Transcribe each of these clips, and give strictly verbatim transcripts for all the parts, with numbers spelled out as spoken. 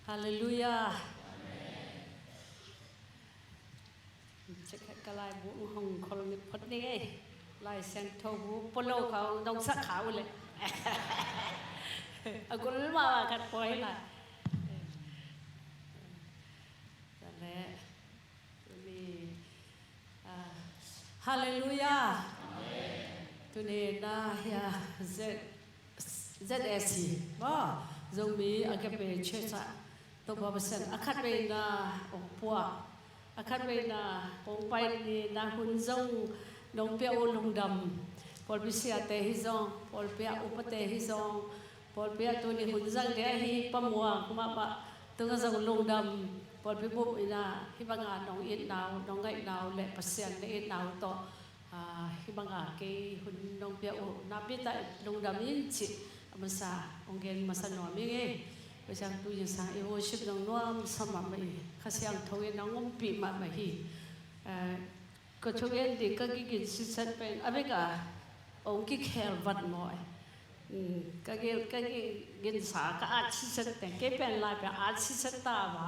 Halleluiah. Cek ka laibu hong khol ni phot ni ei. Lai Siangtho bu polo ka hong dong sak kha uh le. A gul ma khat poi la. Tale. Tuni, ah, halleluiah. Tuni na hia Z, ZAC maw, Zomi Agape Church ah Topa Pasian a khat veina hong puak, a khat veina hong pai ni na hun zong nong pia uh lungdam. Pawlpi siate hi zong, pawlpi a upate hi zong, pawlpi ah tuni hun zang ding ahi Pa Muang mahmah tungah zong lungdam. Pawlpi bup in ah hih bangah nong itna uh, nong ngaihna uh le Pasian na itna uh tawh, ah, hih bangah kei hun nong pia uh nakpi tak lungdam ing cih a masa hong gen masa nuam ing ei. Tua ciang tu in sang i worship zong nuamsa mahmah hi. Kha Siangtho in hong ompih mahmah hi. Ah, ka thugen ding ka kigin sitset pen a bek a hong kikhel vat maw. Mm, ka gin, ka gin, ginsa ka at sitset teng kei pen lai pen at sitset ta va.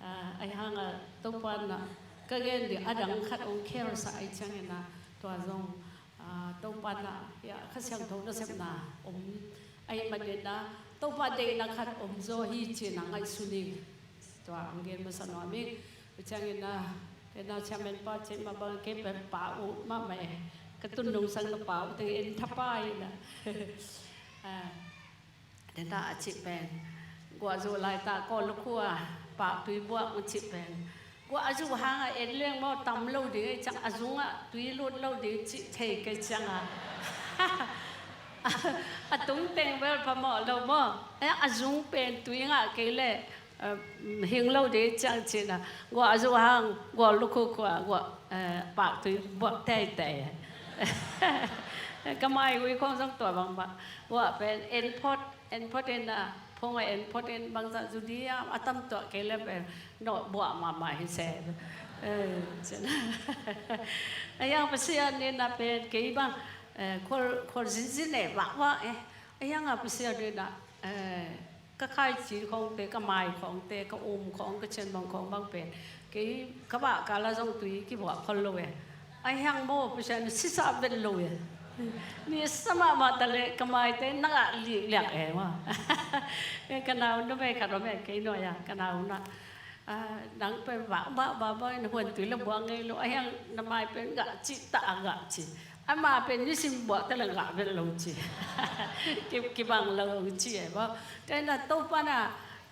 Ah, ahi hang a Topa na ka gen ding a dang khat hong khelsa ahi ciangin ah tua zong, ah, Topa na, ya, Kha Siangtho nasepna om ahi manin ah Topa deihna khat om zaw hi ci-in ah ngaihsun ing. Tua hong gen masa nuam ing. Tua ciangin ah, kei na chairman pa cih mah bang kei pen pa uh mahmah e. Ka tun nungsang na pa uh teng en thapa in ah. Ah, tena a cih pen guah zuh laitak Kawl lukhu a paktui buak a cih pen guah a zuh hang a en leng maw tam lo ding ei ciang a zung ah tui lut lo ding cih thei kei ciang a. A tung teng bel phamawh lo maw. A zung pen tui ngah kei leh, eh, hing lo ding ciang cihna. Guah a zuh hang, guah lukhu khua, guah, eh, paktui buak teitei. Ka mai ui khong zong tua bangbang. Guah pen en phot, en phot in a, phung a en phot in bangzah zu ding a, a tam tuah kei leh pen nawh buah mahmah hi se. Eh, cihna. A yang Pasian in a pen kei bang, eh, khol, khol zinzin eh, vah vah eh. A yang a Pasian in a, eh, ka khaici khawngte, ka mai khawngte, ka um khawng, ka cianbang khawng bang pen kei ka vah kal ah zong tui kibuak khol lo e. Ahi hang maw Pasian sisa vet lo e. Ni sa mahmah ta leh ka maite na ngah liakliak e maw. Ka nau numei khat om e kei nuai ah, ka nau na. Ah, nang pen vah vah vah vah in huan tui le buak ngei lo, ahi hang na mai pen ngah cih ta a ngah cih. Ama pen nisim buak ta le ngah vet lo ci. Ki, kibang lo ci e maw. Tua in a Topa na,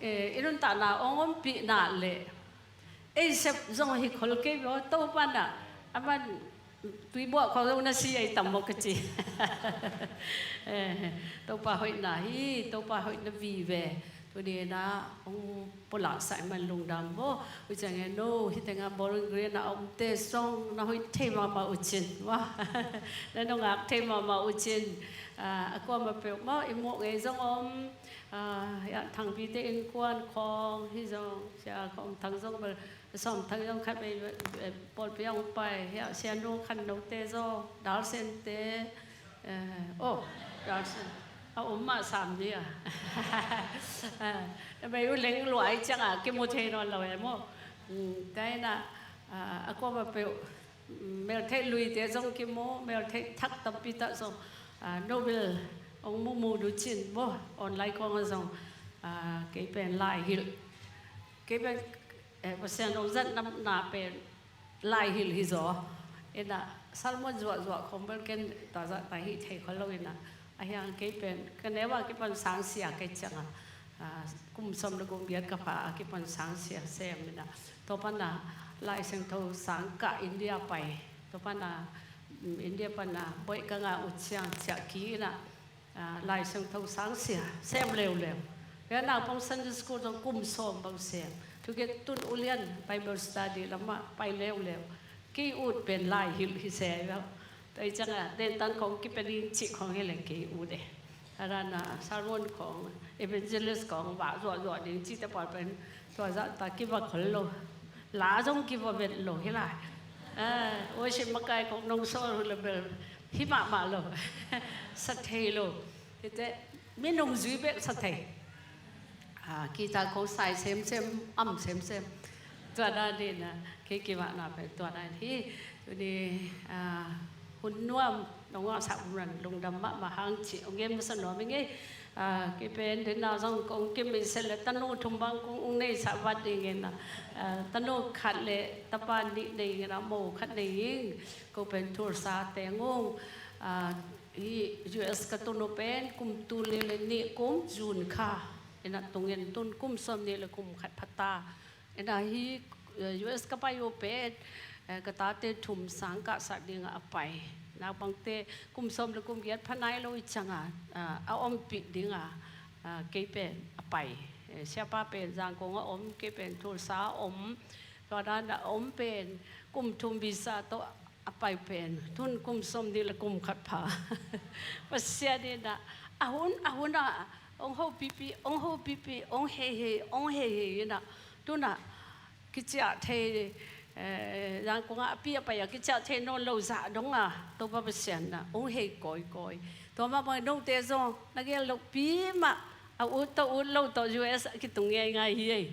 eh, i nuntakna hong ompihna le ei sep zong hi khol kei maw. Topa na, aman tui buak khawng zong na si ei tam maw ka ci. Eh, Topa hoihna hi, Topa hoihna vive. Tuni in a hong pulaksak man lungdam maw. Ui ciang e no, hih tengah Bowling Green a omte zong na hoih thei mahmah uh cin maw. Na nungak thei mahmah uh cin. Ah, a kuamah peuh maw, i muh ngei zong om. Ah, ya, Thangpi te innkuan khawng hi zong, Sia Khawm Thang zong bel, Sawm Thang zong khat vei, eh, pawlpi a hong pai, ya, Sia Nu Khan No te zong, Dal Sen te, eh, oh, Dal Sen, a om mah sam ni a. Ah, na bei uh leng luai ciang a kimu thei nawn lo e maw. Mm, tua in a, ah, a kuamah peuh, meltheih luite zong kimu, meltheih thak tampi tak zong, ah, Nobel hong mumu nu cin maw, online khawng ah zong, ah, kei pen lai hilh. Kei pen, eh, Pasian hong zatna pen lai hilh hi zaw. In a sermon zuahzuah khawng bel ken tua zah ta hi thei khol lo in a. Ahi hang kei pen ka neu a kipan sang sia kei ciang a, ah, kum sawm le kum giat ka pha a kipan sang sia sem in a. Tua pan a Lai Siangtho sang kah India pai. Tua pan a, mm, India pan a bawi ka ngah uh ciang ciah kik in a, ah, Lai Siangtho sang sia sem leuleu. Pia naupang Sunday school zong kum sawm bang sem. Thugen tun ulian Bible study lamah pai leuleu. Kei ut pen lai hilh hi se lo. Tua hi ciang a, dentan khawng kipia ding cih khawng hi leng kei ut e. A dan a sermon khawng, evangelist khawng vah zuahzuah ding cihte pawl pen tua zah ta kiva khol lo. La zong kiva vet lo hi lai. Ah, worship makai khawng nong sawl uh le bel hi mahmah lo. Sa thei lo. Hite, mi nungzui bek sa thei. Ah, Kita kong sai semsem, am semsem. Tua dan in ah, kei kivahna pen tua dan hi. Tuni, ah, hun nuam nong ngahsak un lungdam mahmah hang ci hong gen masa nuam ing ei. Ah, kei pen den na zong kong kim i se le tanu thum bang kong ung nei sa vat ding in ah, ah, tanu khat le tapa nih nei in ah, mo khat nei ing. Ko pen Tulsa teng ung. Ah, hi U S ka tun uh pen kum tul li le nih kum June kha in ah tungin tun kum sawm nih le kum khat phata. In ah hi, eh, U S ka pai uh pen, eh, ka tate thum sang kahsak dingah a pai. Naupangte kum sawm le kum giat pha nai lo i ciangah, ah, a ompih dingah, ah, kei pen a pai. Eh, siapa pen Zangkong a om, kei pen Tulsa a om. Tua dan a om pen kum thum visa tawh a pai pen tun kum sawm nih le kum khat pha. Pasian in ah, a hun, a hun ah, hong hopihpih, hong hopihpih, hong heihei, hong heihei in ah, tun ah kiciah thei, eh, Zangkong ah a pi a pai a kiciah thei nawn lo zah dong ah, Topa Pasian in ah hong hei kawikawi. Tua mah bang note zong na gel lohpi mah, a ut tawh ut lo tawh U S a kitung ngeingai hi ei.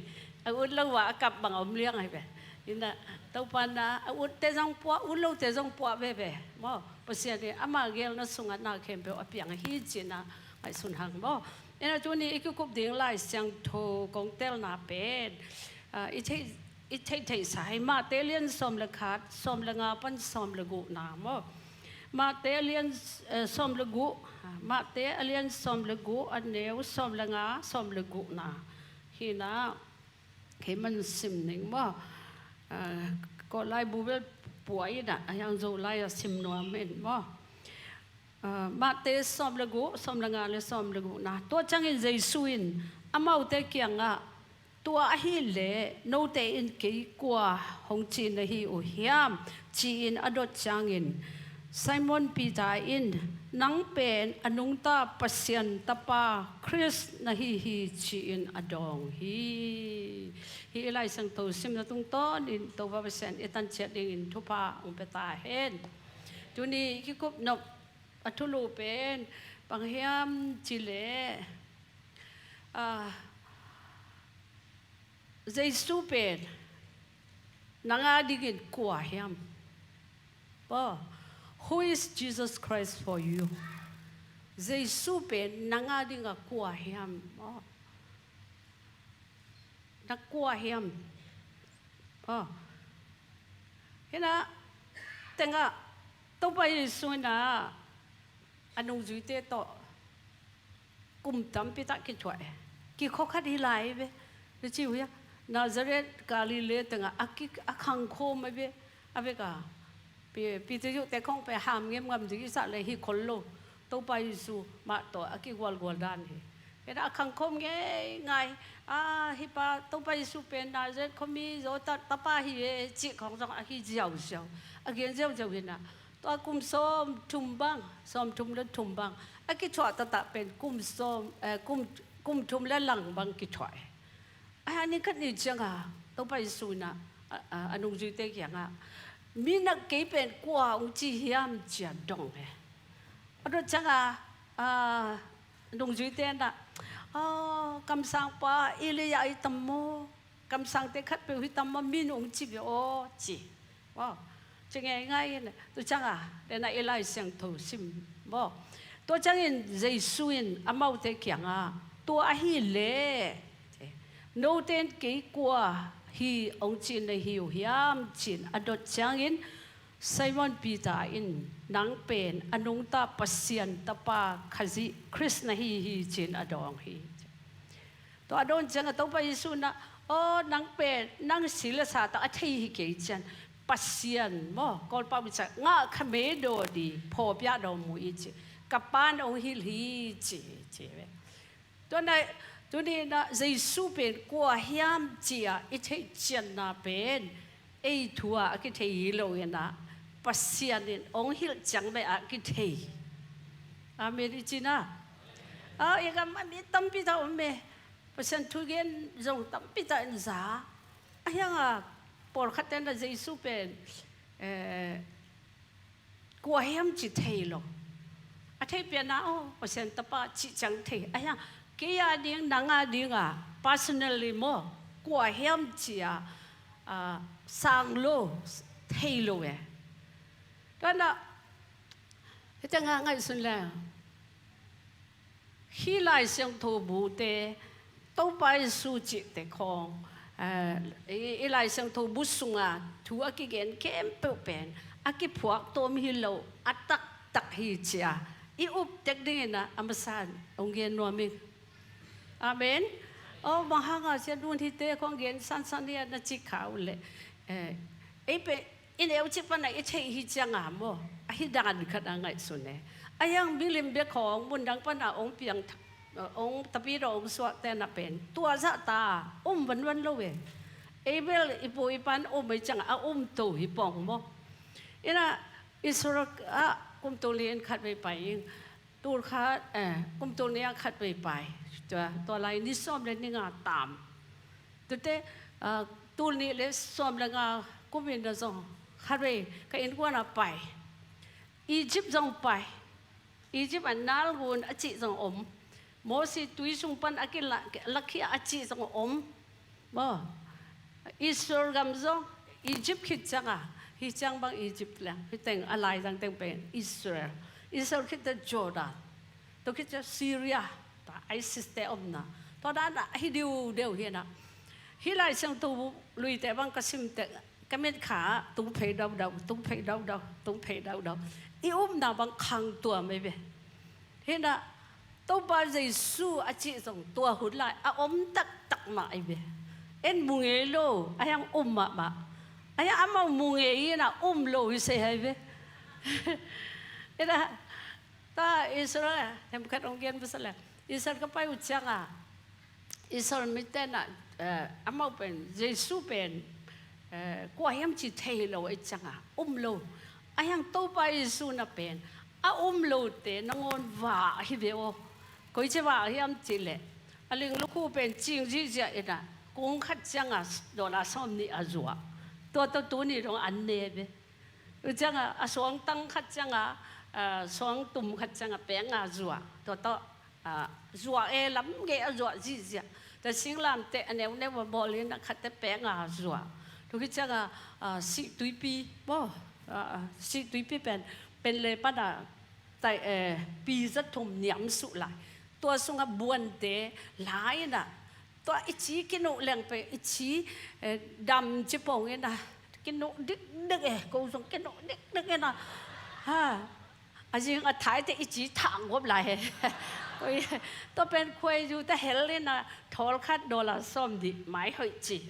A ut lo ah a kap bang a om liang ahi ve. In ah Topa in ah a utte zong puah, ut lote zong puah veve maw. Pasian in ama gelna sungah na khempeuh a piang hi ci-in ah ngaihsun hang maw. In ah tuni i kikup ding Lai Siangtho kong telna pen, ah, i theih, i theihtheihsa hi. Mate a lian sawm le khat, sawm le nga pan sawm le gukna maw. Mate a lian, eh, sawm le guk, Mate a lian sawm le guk, a neu sawm le nga, sawm le gukna. Hi in ah, kei man sim ning maw. Ah, Kawl lai bu bel puah in ah, a hiang Zolai ah sim nuam in maw. Ah, Mate sawm le guk, sawm le nga le sawm le gukna. Tua ciangin Jesu in amaute kiangah, "Tua ahih leh note in kei kua hong ci na hi uh hiam?" ci-in a dot ciangin Simon Peter in, "Nang pen a nungta Pasian Tapa Khrist na hi hi," ci-in a dawng hi. Hih i Lai Siangtho simna tungtawnin Topa Pasian i tan ciat dingin thupha hong pia ta hen. Tuni kikup nop a thulu pen bang hiam cih leh, ah, Jesu pen nang a dingin kua hiam? Aw, who is Jesus Christ for you? Jesu pen nang a dingah kua hiam? Aw. Na kua hiam? Aw. Hi in ah, tengah, Topa Jesu in ah, a nungzuite tawh kum tampi tak kithuah e. Kikhua khat hi lai ve. Na ci uh hia? Nazareth, Galilee tengah a ki, a khangkhawm a ve. A vek a, Pi, Peter uh te khong pen ham ngemngam ding i sah le hi khol lo. Topa Jesu mah tawh a kigualgual dan hi. Hi in ah a khangkhawm ngeingai. A, hih pa Topa Jesu pen Nazareth khuami Josef tapa hi e, cih khong zong a hi ziauziau. A gen ziauziau hi in ah. Tua kum sawmthum bang, sawmthum le thum bang a kithuah taktak pen kum sawm, eh, kum, kum thum le lang bang kithuah e. A, a ni khat ni ciangah Topa Jesu in ah, a, a, a nungzuite kiangah, "Mi in ah kei pen kua hong ci hiam?" ci-a dong e. A dot ciangah, a, nungzuite in ah, "Aw, kamsangpa Elijah hi tam maw? Kamsangte khatpeuh hi tam maw? Mi in hong ci ve aw," ci. Aw, ci ngeingai in, tua ciangah, den ah i Lai Siangtho sim maw. Tua ciangin Jesu in amaute kiangah, "Tua ahih leh note in kei kua hi hong ci na hi uh hiam?" ci-in a dot ciangin Simon Peter in, "Nang pen a nungta Pasian Tapa Khazih Khrist na hi hi," ci-in a dawng hi. Tua a dawn ciangah Topa Jesu in ah, "Aw, nang pen nang si le sa tawh a thei hi kei cian, Pasian maw, Kawlpau mi cian ngah kha mei daw di, phaw piah daw mu i ci, ka Pa in hong hilh hi," ci, ci ve. Tua in ah, tuni in ah Jesu pen kua hiam ci-a i theih cianna pen ei thu ah a kithei hi lo in ah, Pasian in hong hilh ciang bek ah kithei. Amen i ci na. A, i gam ah mi tampi tak om e. Pasian thu gen zong tampi tak in za. A hiang a, pawlkhat ten ah Jesu pen, eh, kua hiam ci thei lo. A theih pian ah, aw, Pasian Tapa cih ciang thei. A hiang, kei a ding, nang a ding a, personally maw, kua hiam ci-a, ah, sang lo, thei lo e. Tua na, hita nga ngaihsun le, hih Lai Siangtho bute, Topa Jesu cihte khawng, eh, i, i Lai Siangtho bu sunga thu a kigen khempeuh pen a kiphuak tawm hi lo, a taktak hi ci-a i up tek dingin a, a masa-in hong gen nuam ing. Amen. Aw, bang hanga sia nun hite khawng gen sansan hi a na ci kha uh leh, eh, ei pen i neu cik pana i theih hi cianga maw, ahi dan khat a ngaihsun e. A hiang milim bek khawng mundang pana hong piang, hong tapidaw hong suakte na pen tua zahta um vanvan lo e. Ei bel i pu i pan um ei cianga a um to hi pong maw. Ina Israel ah kum tul nih in khat vei pai ing. Tul khat, eh, kum tul nih ah khat vei pai. Tua, tua lai ni sawm le ni nga tam. Tute, ah, tul nih le sawm le nga kum in na zong khat vei ka innkuan ah pai. Egypt zong pai. Egypt ah Nile gun a cih zong om. Mosi tui sung pan a kilak, lakhia a cih zong om. Maw, Israel gam zong Egypt khit cianga, hi ciang bang Egypt leng, hi teng a laizang teng pen Israel. Israel khit teh Jordan, tua khit teh Syria, tua ISIS te omna. Tua dan a hi diu deuh hi na. Hih Lai Siangtho luite bang ka sim teh, ka mit kha tung phei daudau, tung phei daudau, tung phei daudau. I upna bang khang tuam ei ve. Hi na, Topa Jesu a cih zong tua hun lai a om taktak mah ei ve. En mu ngei lo, a hiang um mahmah. A hiang amau mu ngei hi na um lo hi se hi ve. Hi na, ta Israel, themkhat hong gen pasa le. Israel ka pai uh cianga, Israel mite na, eh, amau pen, Jesu pen, eh, kua hiam ci thei lo ei cianga, um lo. A hiang Topa Jesu na pen, a um lote nangawn vah hi ve aw. Koici vah hiam cih leh, a ling lukhu pen cing zihziah ina, kung khat cianga dollar sawm nih a zuah. Tua tawh tuni dong an ne ve. Tua cianga, a suangtang khat cianga, a, suangtum khat cianga pek nga zuah. Tua tawh, a, zuah e lam gei a zuah zihziah. Tua singlamteh a neuneu a bawl in a khat teh pek nga zuah. Tua khit cianga, a, sih tuipi, maw, a, a, sih tuipi pen, pen le pana, tai, e, pi za thum niam suh lai. Tua sunga buante la ina, tua i ci kinuh leng pen i ci, eh, dam ci pong ina, kinuh dikdik e, ko zong kinuh dikdik ina. Ha. A zing a thaite i ci thang gop lai he. Tua pen khuaizu ta hel ina, thawl khat dollar sawm nih mai hoih ci.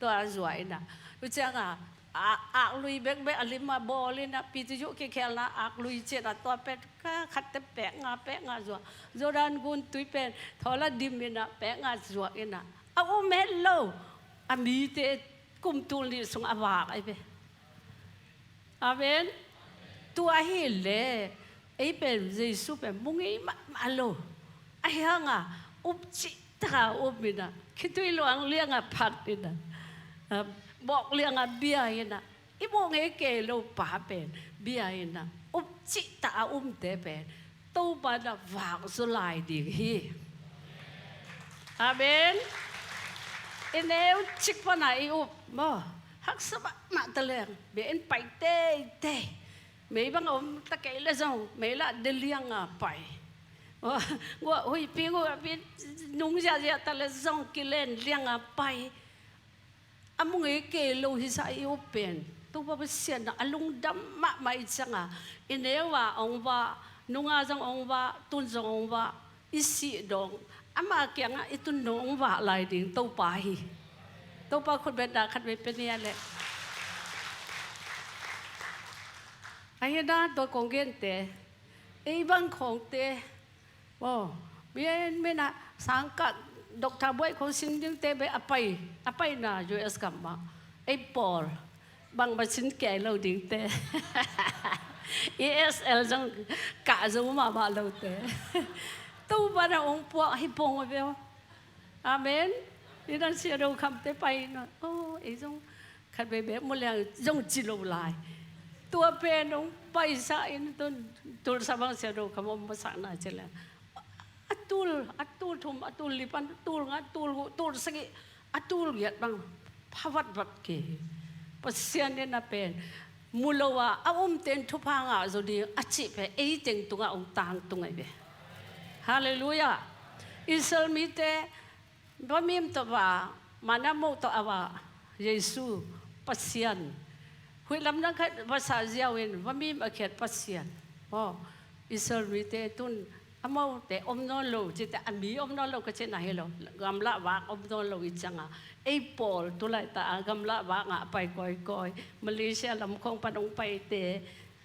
Tua zuah ina. Tua cianga, a, aklui bekbek a lim a bawl ina, pi tu yu kikhelna aklui ci ina, tua pen ka khat teh pek nga, pek nga zuah. Jordan gun tui pen, thawl a dim ina, pek nga zuah ina. A um het lo, a mite kum tul nih sung a vak ei ve. Amen. Tua hi le, ei pen Jesu pen mu ngei mahmah lo. A hianga, up cih taka um ina, khitui luang lianga phat ina, a, bawk lianga bia ina, i mu ngei kei lo pa pen, bia ina, up cih taka umte pen, Topa na vak zaw lai ding hi. Amen. I neu cik pana i up maw. Haksa mahmah ta leng, bia in pai teitei. Mei bang om ta kei le zong, mei lah de lianga pai. Maw, guah huihpi, guahpi nung ziahziah ta le zong kilen lianga pai. A mu ngei kei lo hi sa i up pen. Topa Pasian na a lungdam mahmah i cianga, i neu a hong vah, nunga zong hong vah, tun zong hong vah, i sih dong, ama kiangah i tun dong hong vah lai ding Topa hi. Topa khutbetna khat vei pia ni a leh. Ahi na tua kong gente, ei bang khawngte, aw, mi en mi na sangkah Doctor Buai khawng sin dingte bek a pai, a paina U S gam mah. Ei pawl, bangmah sin kei lo dingte. E S L zong kah zo mahmah lote. Topa na hong puak hi pong ve aw. Amen. Ni dan sia do khamte pai na. Aw, ei zong khat vei bek mu liang zong ci lo lai. Tua pen hong paisa in tun Tulsa bang sia do kham om masakna ci liang. A Tul, a tul thum, a tul li pan, a tul nga, a tul guk, a tul sagih, a tul giat bang pha vatvat kei hi. Pasian in a pen mu lo a, a umte in thupha ngah zaw ding a cih pen ei teng tungah hong tangtung ahi ve. Halleluiah. Israel mite va mim tawh va, manna moh tawh a va, Jesu, Pasian. Huih lamdang khat va sah ziau in va mim a khiat Pasian. Aw, Israel mite tun amaute om nawn lo, cite a mi om nawn lo ka cihna hi lo. Gamlah vak om nawn lo i cianga, ei pawl tu laitak a gamlah vak ngah a pai kawikawi, Malaysia lam khawng pan hong paite,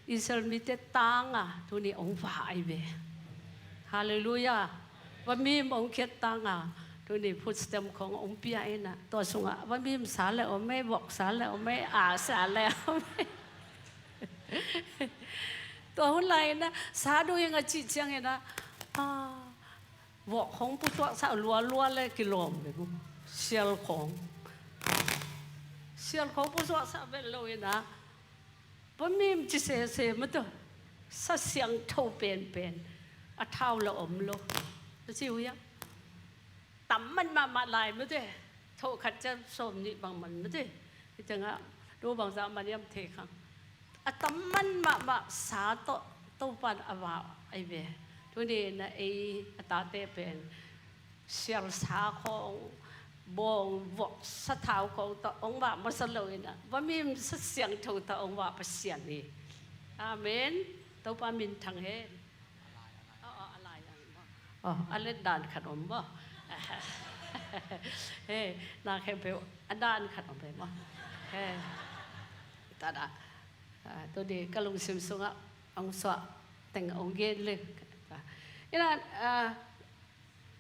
Israel mite tanga tuni hong va ahi ve. Halleluiah. Va mim hong khiat tanga tuni food stamp khawng hong pia ina, tua sungah va mim sa le om ei, vok sa le om ei, a sa le om ei. Tua hun lai ina sa ding a cih ciang ina, a, vok khawng pusuak sa lualua le kilawm ve gu. Sial khawng, sial khawng pusuak sa vet lo ina, va mim ci sese mate. Sa siangtho penpen, a thau la om lo. A ci uh ia, tam man mahmah lai mate. Thoh khat ciang sawm nih bang man mate. Hi ciangah do bangzah man iam thei khang. A tam man mahmah sa tawh Topan a va ahi ve. Tuni na ei a tate pen sial sa khawng, bawng vok sa thau khawng tawh hong vah masa lo ina, va mim sa siangtho tawh hong vah Pasian hi. Amen. Topa minthang hen. Aw, aw, a lai ang maw. Aw, a let dan khat om maw. He, na khempeuh a dan khat om ve maw. He. Tada. A, tuni ka lungsim sungah hong suah teng hong gen le. Ina, a,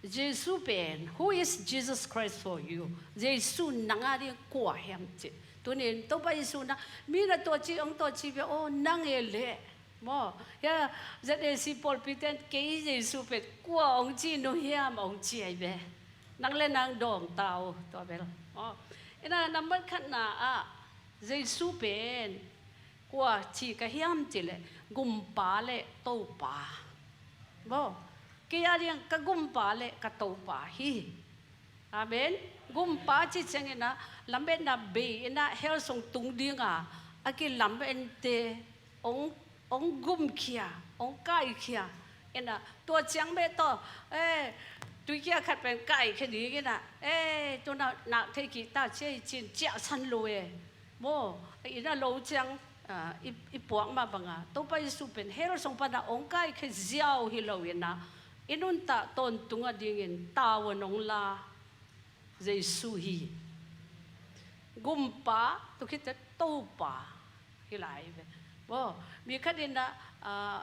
Jesu pen, who is Jesus Christ for you? Jesu nang a ding kua hiam cih. Tunin Topa Jesu na, mi na tuaci, hong tuaci ve aw, nang e leh. Maw, hia, Z A C pawlpi ten kei Jesu pen kua hong ci nu hiam hong ci ahi ve. Nang le nang dawng ta uh, tua bel. Maw, ina nambat khatna ah, Jesu pen kua ci ka hiam cih leh, Gumpa le Topa. Maw, kei a ding ka Gumpa le ka Topa hi. Amen. Gumpa ci ciang ina, lametna bei ina hell sung tung dinga a kilamette hong, hong gumkhia, hong kaikhia. Ina, tua ciang beh tawh, eh, tuikia khat pen kaikhia ding ina, eh, tuna nak thei kik ta ci ei cin ciahsan lo e. Maw, ina lo ciang, a, i, i puak mah banga Topa Jesu pen hell sung pana hong kaikhia ziau hi lo ina, i nuntak tawntung a dingin tavuan hong la Jesu hi. Gumpa, tua khit teh Topa hi lai ve. Maw, mi khat ina, a,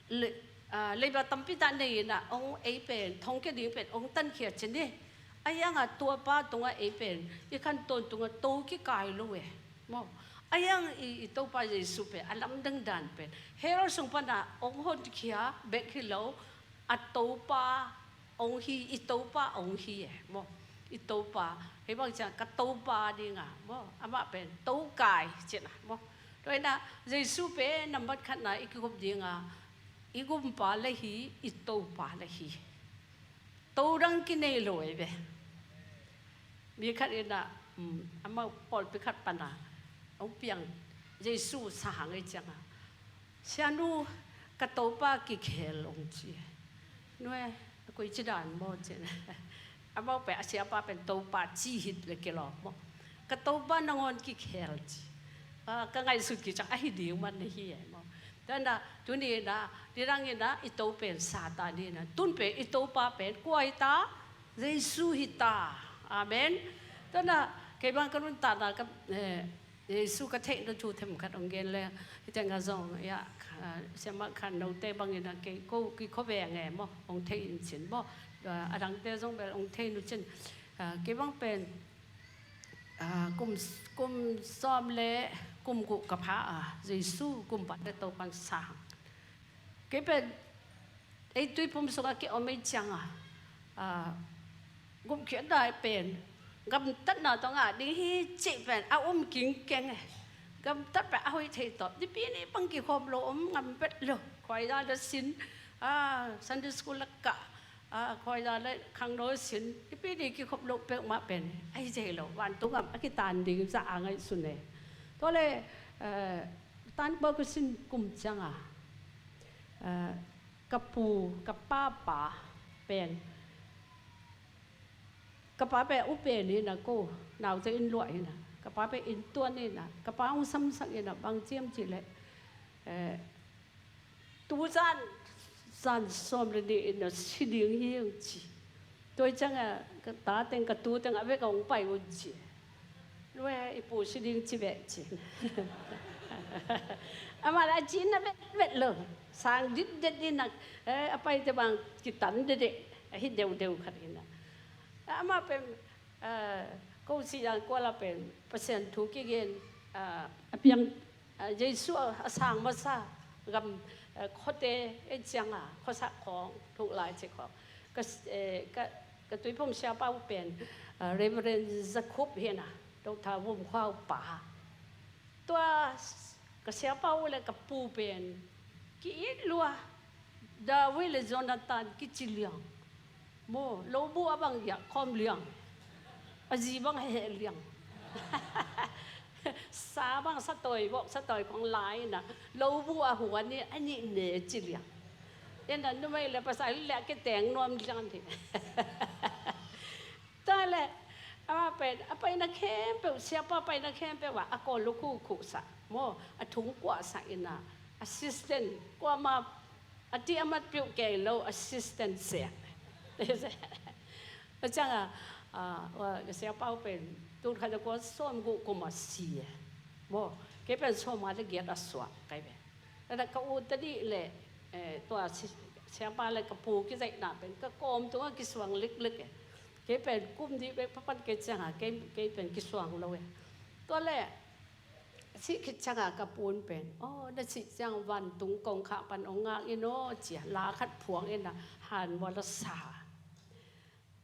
le, a, leiba tampi tak nei ina hong ei pen, thongkia ding pen hong tankhia cin hi. A hianga tuapa tungah ei pen i khan tawntunga to kikai lo e. Maw, a hiang i, i Topa Jesu pen a lamdang dan pen hell sung pana hong honkhia bek hi lo, a Topa hong hi, i Topa hong hi e. Maw, i Topa, hei bang ciang ka Topa dinga, maw, amah pen tokai cina, maw. Tua ina Jesu pen nambat khatna i kikup dinga, i Gumpa le hi, i Topa le hi. To dang kinei lo ei ve. Mi khat ina, um, amau pawlpi khat pana hong piang Jesu sahang ei cianga, Sianu, ka Topa kikhel hong ci. Nu e, a koici dan maw cin. Amau pen a siapa pen Topa ci hit le kilawm maw. Ka Topa nangawn kikhel ci. A, ka ngaihsut kiciang ahi ding man na hi e maw. Tua ina, tuni ina, nidang ina i to pen Satan ina, tun pen i Topa pen kua hi ta? Jesu hi ta. Amen. Tua ina, kei bang ka nuntakna ka, eh, Jesu ka theihna thu themkhat hong gen le, hih tengah zong, ya, ah, siamah khan note bangin a kei ko kikhawveng e maw, hong thei in cin maw, ah, a dangte zong bel hong thei nu cin, ah, kei bang pen, ah, kum, kum sawm le kum guk ka pha a, Jesu Gumpa le Topan sang. Kei pen ei tuiphum sungah ki-om ei cianga, a, gupkhiatna pen gamtatna tawh ngah ding hi cih pen a um kingkeng e. Gamtat pen a hoih thei tawh. Nipi ni bang kikhawm lo om ngam pet lo. Khuaida la sin, a, Sunday school la kah, A, khuaizan le khangno sin i pi ding kikhop loh peuhmah pen ahi thei lo, vantung gam a kitan ding zah a ngaihsun e. Tua le, eh, tan kua ka sin kum cianga, eh, ka pu, ka papa pen, ka pa pen u pen hi na, ko naute inn luah hi na, ka pa pen inntuan hi na, ka pa hong samsak hi na, bang ciam cih leh, eh, tu zan, zan sawm le nih in a si ding hi hong ci. Tua hi cianga ka ta teng, ka tu teng a vek a hong pai un ci. Lue, i pu si ding ci veh ci. Amah la a ci na vetvet lo. Sang ditdet in a, eh, a paite bang kitan dedeh, a hi deudeu khat in a. Amah pen, eh, ko si yang kua la pen Pasian thu kigen, eh, a piang, eh, Jesu a, a sang masa gam, eh, khuate ei cianga, khuasak khawng, thuk lai ci khawng. Ka, eh, ka, ka tuiphum siapa uh pen, eh, Reverend Za Khup hi na, Doctor Vum Khua uh pa. Tua ka siapa uh le ka pu pen ki-it lua, David le Jonathan kici liang. Maw, lo buh a bang giah khawm liang. A zi bang heh liang. Sa bang satawi, bawk satawi khawng lai in a, lo buh a huan in a nih ne ci liang. In a numei le pasal le a kiteng nuam liang hi. Tua le, amah pen, a paina khempeuh, siapa paina khempeuh ah, a kawl lukhu khuhsak, maw, a thung kuahsak in a, assistant, kuamah, a ti a mat piuh kei lo, assistant siak. A cianga, a, a, ka siapa uh pen, tun khat a kua sawm guk kum a si e. Maw, kei pen sawm nga le giat a suak, kei pen. Tua ka u ta dih le, eh, tua si-, siapa le ka pu kizaihna pen ka kawm tungah kisuang liklik e. Kei pen kum dih bek papan kei cianga kei, kei pen kisuang lo e. Tua le, sih khit cianga ka pu in pen, aw, na sih ciang vantung kongkhak pan ong ngak in aw, ci a, la khat phuang in a, han mual a sa.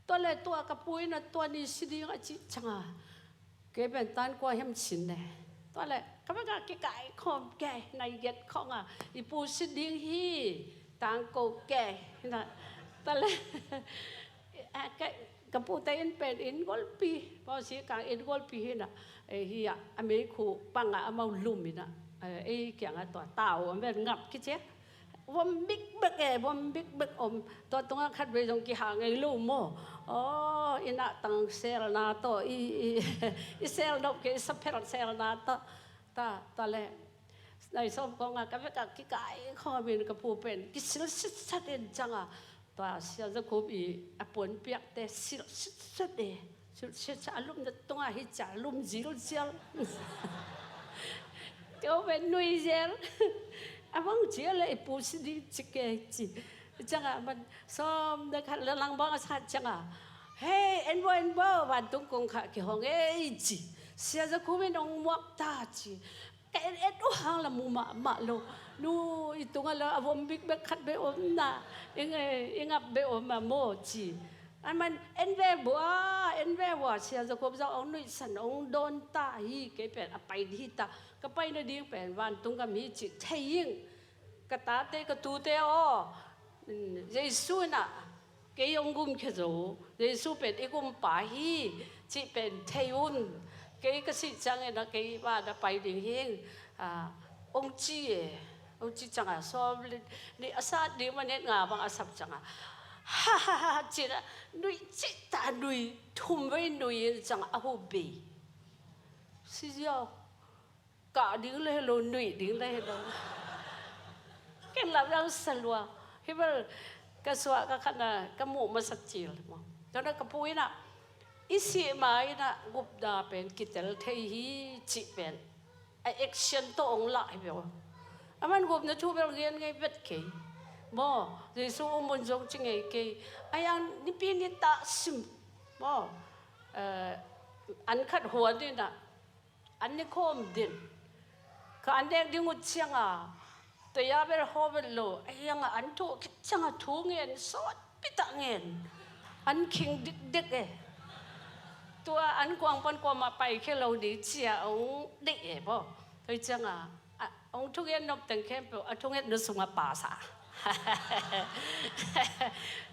Tua le tua ka pu in a tua ni si ding a cih cianga kei pen tan kua hiam sin ne. Tua le ka vek a kikai khawm kei, nai giat khawng a, i pu si ding hi, tangko kei. Na, tua le, a, ka, ka pute in pen inn golpi, pau si kang inn golpi hi na, eh, hi a, a meikhu pang a amau lum in a, eh, ei kianga tua tau, a ven ngap kici e. Vom bikbek e, vom bikbek om. Tua tungah khatvei zong kiha ngei lo maw. Aw, i nahtang selna tawh, i, i, i sel nop kei, i saphel selna tawh. Ta, ta le. Nai sawm kawngah ka vekah kikai khawmin ka pu pen kisil sitsat in ciangah. Tua Sia Za Khup i a puanpiakte sil sitsat e. Sil sitsat a lumna tungah hi cia lum zilzial. Teo pen nui zel. A bang cia le i pu si ding ci kei ci. Ciangah man sawm na khat le lang bang a sat ciangah. Hei, en bo, en bo, vantung kong khah kihong ei ci. Sia Za Khup in ong muak ta ci. Ka et et uh hang la mu mahmah lo. Nu i tungah la a vom bikbek khat bek om na. I ngap bek om a maw ci. A man en ve bua, en ve bua, Sia Za Khup zong ong nuihsan ong dawn ta hi, kei pen a pai hi ta. Ka pai nading pen vantung gam hi ci thei ing. Ka tate ka tute aw. Jesu in ah kei ong gumkhia zo, Jesu pen i gumpa hi cih pen thei un. Kei ka sih ciangin ah kei van a pai ding hi ing, ong ci e. Ong ci ciangah sawm le nih a sat ding manit nga bang a sap ciangah ha ha ha ci-in ah nui cih ta, nui thum vei nui in ciangah a hu bei. Si ziau. Kah ding le hi lo, nuih ding le hi lo. Ken lam dang sa lua. Hi bel ka suah ka khatna ka muh masa cil maw. Tua na ka pu in ah i sih ma in ah gupna pen kitel thei hi cih pen a action tawh ong lah hi bel. A man gupna thu bel ngen ngei vet kei maw. Jesu um un zong ci ngei kei. A yang nipi ni tah sim maw. An khat huan in ah an ni khawm din. Ka an nek ding uh ciangah tua ya bel haw bel lo, a hiangah an thuh khit ciangah thu ngen sawtpi tah ngen. An khing dikdik e. Tua an kuang pan kuamah paikhia lo ding ci-a ong deih e baw. Tua ciangah ong thungen nop teng khempeuh a thungetna sungah pasa.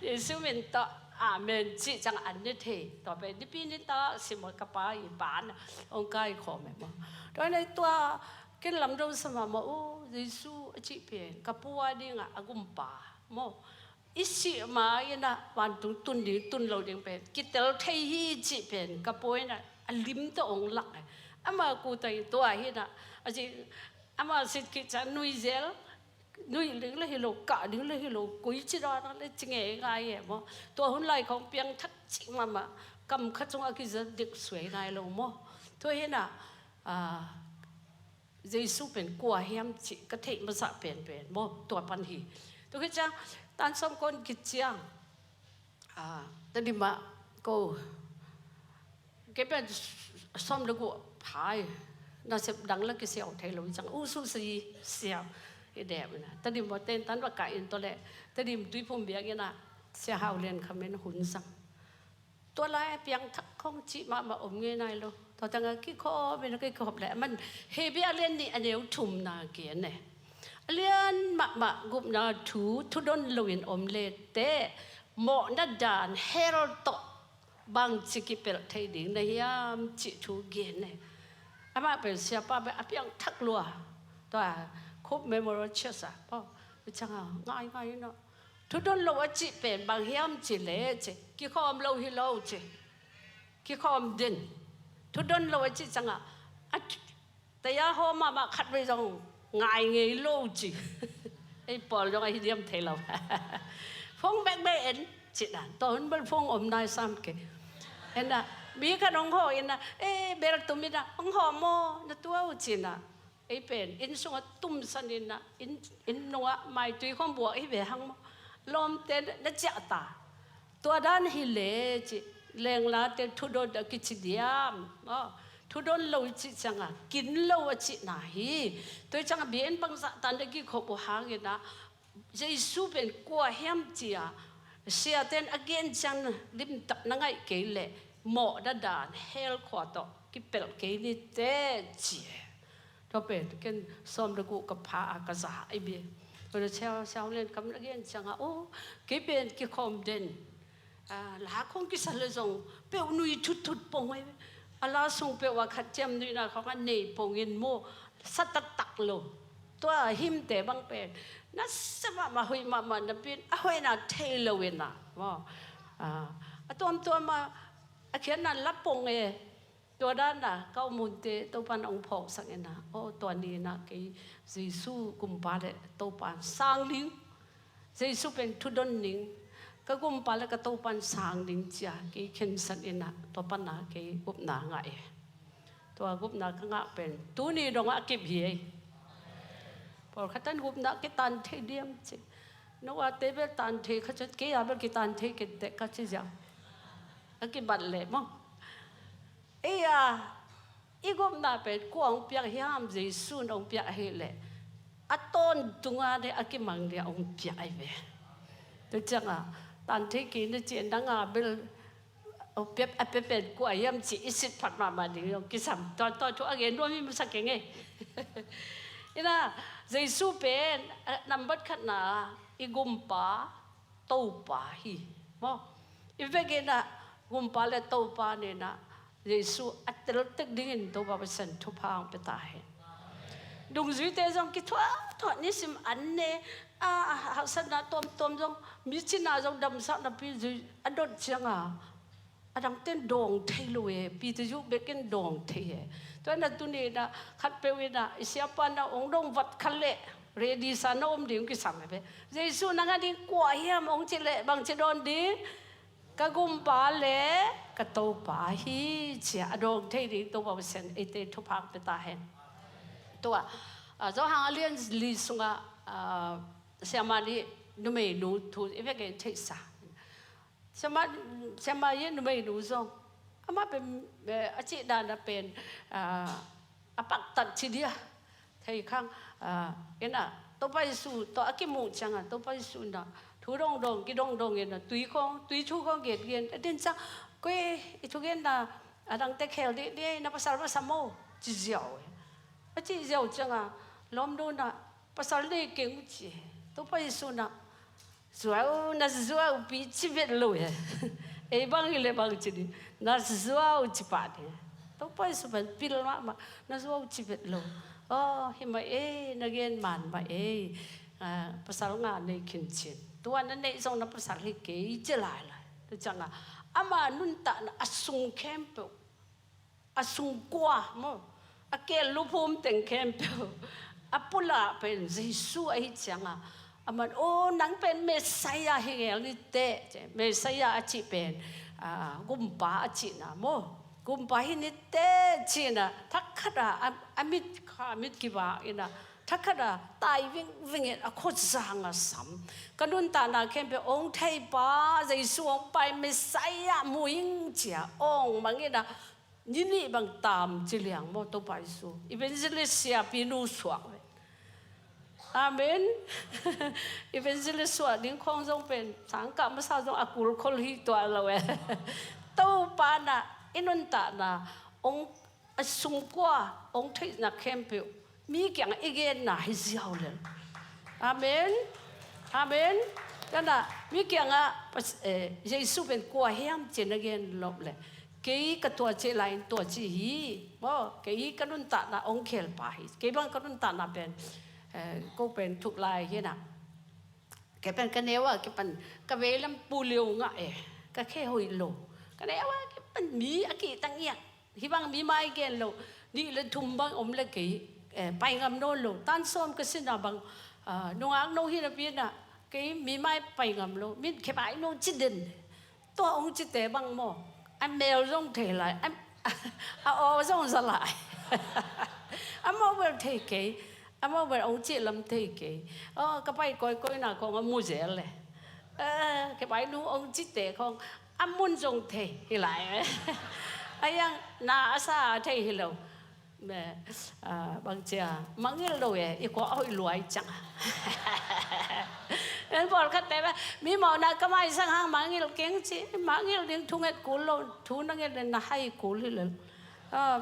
Jesu min tawh amen cih ciang an ne thei. Tua pen nipi ni ta simawh ka pa i ban hong kai khawm e maw. Tua nei tua ken lamdang sa mahmah uh, Jesu a cih pen ka pu a dingah a gumpa maw. I sih ma inah vantung tun ding tun lo ding pen kitel thei hi cih pen ka pu inah a lim tawh hong lak e. Ama kuta in tua hinah a cih ama sit khit ciang nui zel, nui ding le hi lo, kah ding le hi lo, koi ci dan le ci ngeingai e maw. Tua hun lai khawng piangthak cih mahmah, kam khat sung a kiza dik suai nai lo maw. Tua hinah Jesu pen kua hiam cih ka theih masa penpen maw, tua pan hi. Tua khit ciang tan sawm kon khit ciang Tedim ah ko kei pen sawm le guk pha hi. Nasep dang la kisiau thei lo hi ciang u su si siau hi dem ina. Tedim ah ten tan va ka in tua le Tedim Tuiphum biak ina Sia Hau Lian Kham in hun sang. Tua lai a piangthak khong cih mahmah om ngei nai lo. Tua tangah kikhawm ina kikhawm le a man Hebru a lian nih a neu thumna gen e. A lian mahmah gupna thu thudon loin om le teh mawhna dan hell tawh bangci kipelh thei ding na hiam cih thu gen e. Amah pen siapa pen a piangthak lua. Tua Cope Memorial Church ah paw cangah ngaingai ina thudon lo a cih pen bang hiam ci le ci kikhawm lo hi lo ci. Kikhawm den. Thudon lo a cih ciangah a taya haw mahmah khat vei zong ngai ngei lo ci. Ei pawl zong ahi diam thei lo. Phone bekbek en cih dan tua hun bel phone om nai sam ke. Ena mi khat hong haw ina e bel tum ina hong haw maw na tua uh ci ina. Ei pen inn sungah tumsan inah inn, inn nungah maitui khong buak hi ve hang maw. Lawmte na ciah ta. Tua dan hi le cih lenglate thudon a kici diam maw. Thudon lo cih ciangah kin lo a cihna hi. Tua ciangah biakinn bangzah tan a kikhop uh hang inah Jesu pen kua hiam cia siaten a gen ciang limtak na ngaih kei leh mawhna dan hell khua tawh kipelh kei ni teh ci e. Tua pen ken sawm le guk ka pha a ka za i bia. Tua cia Sia Hau Lian Kham a gen ciangah aw kei pen kikhawm den. La khong kisa le zong peuh nui thutthut pong e. A la sung peuh a khat ciam nuihna khong a nei pong in maw sa taktak lo. Tua himte bang pen na sa mahmah hoih mahmah napi in a hoihna thei lo inah maw. A tuamtuam a a khiatna la pong e. Tua dan a ka om hunte Topan hong phawksak inah aw tua ni inah kei Jesu gumpa le Topan sang ning. Jesu pen thudon ning ka gumpa le ka Topan sang ning cia kei khensan inah tua pana kei gupna ngah e. Tua gupna ka ngah pen tuni dongah a kip hi ei. Pawlkhat tan gupna kitan thei diam ci. Noah te bel tan thei kha cia kei a bel kitan thei kenteh ka ci ziang. A kibat leh maw. Ei a i gupna pen kua hong piak hiam Jesu in hong piak ahih leh a tawntunga ding a kimang ding a hong piak ahi ve. Tua ciangah tan thei kei na ci nanga bel a pia pen kua hiam ci i sit phat mahmah ding hong kisam tua tua thu a gen nuam hi masa keng e. Inah Jesu pen nambat khatna i gumpa Topa hi maw. I vek inah gumpa le Topa ninah Jesu a teltek dingin Topa Pasian thupha hong pia ta hen. Dungzuite zong kithuahthuah nisim an ne a hausatna tuamtuam zong mi cina zong damsak napi zui a dot cianga a dangten dawng thei lo e. Peter zuk bekin dawng thei e. Tua na tuninah khatpeuh inah i siapa na hong dong vat khat leh ready sa na om ding kisam e ve. Jesu nang a ding kua hiam hong ci leh bangci dawn ding ka gumpa le ka Topa hi cia a dawng thei ding Topa Pasian eite thupha pia ta hen. Tua Johan a lian li sungah siamah nih numeinu thu i vek gen theihsa. Siamah ih numeinu zong amah pen a cih dana pen a paktat ci dia thei khang. Ina Topa Jesu tawh a kimuh cianga Topa Jesu na thu dongdong kidongdong ina tui khong tui thu khong gengen a din ciang koi i thugenna a dangte khel dih dia ina pasal masa maw ci ziau. A cih ziau cianga lawmnu na pasal nei keng uh ci. Topa Jesu na zuau, na zuau pi ci vet lo e. Ei bang hi le bang ci ding, na zuau ci pah ding. Topa Jesu pen pil mahmah, na zuau ci vet lo. Aw, hi mah ei, na gen man mah ei. Ah, pasal nga nei khin cin. Tua na neih zong na pasal hi kei ci lailai. Tua ciangah ama nuntakna a sung khempeuh, a sungkua maw, a keel luphum teng khempeuh a pulak pen Jesu ahi ciangah, aman, "Aw, nang pen Messiah hi ngel ni teh," ci, Messiah a cih pen, ah, gumpa a cihna maw, gumpa hi ni teh cihna, thakhat a, a, a mit kha, mit kivak in a, thakhat a tai vingving in a khutzang a sam. Ka nuntakna khempeuh hong theipa Jesu hong pai, Messiah mu ing ci a hong mang in a, ni nih bang tam ci liang maw, Topa Jesu. Evangelist siapi nu suak ve. Amen. Evangelist suak ding khawng zong pen sangkah masa zong a kulkhol hi tuah lo e. Topa na i nuntakna hong, a sungkua hong theihna khempeuh mi kiangah i genna hi ziau lel. Amen. Amen. Kana mi kiangah pas-, eh, Jesu pen kua hiam ci na gen lop le, kei ka tua cih lai in tua ci hi. Maw, kei ka nuntakna hong khelpa hi. Kei bang ka nuntakna pen, eh, ko pen thuk lai hi na. Kei pen ka neu a kipan ka veilam pu liu ngah e. Ka khe hoih lo. Ka neu a kipan mi a kihtang iang. Hih bang mi mai gen lo. Nih le thum bang om le kei, eh, pai ngam nawn lo. Tan sawm ka sin a bang, ah, nungak no hi napi in a, kei mi mai pai ngam lo. Min khe pai no ci den. Tua hong cite bang maw, a mel zong thei lai, a, a aw zong za lai. Amau bel thei kei, amau bel hong cih lam thei kei. Aw, ka pai kawikawi na khawng a mu zel le. Eh, ka pai nu hong cite khawng a mun zong thei hi lai. A iang na a sa thei hi lo. Bangcia mangngilh lo e, i khua a hoih luai ciang. En pawlkhatte bang mi mawhna ka maisang hang mangngilh keng ci, mangngilh ding thu nget kul lo, thu na nget le na hai kul hi lel.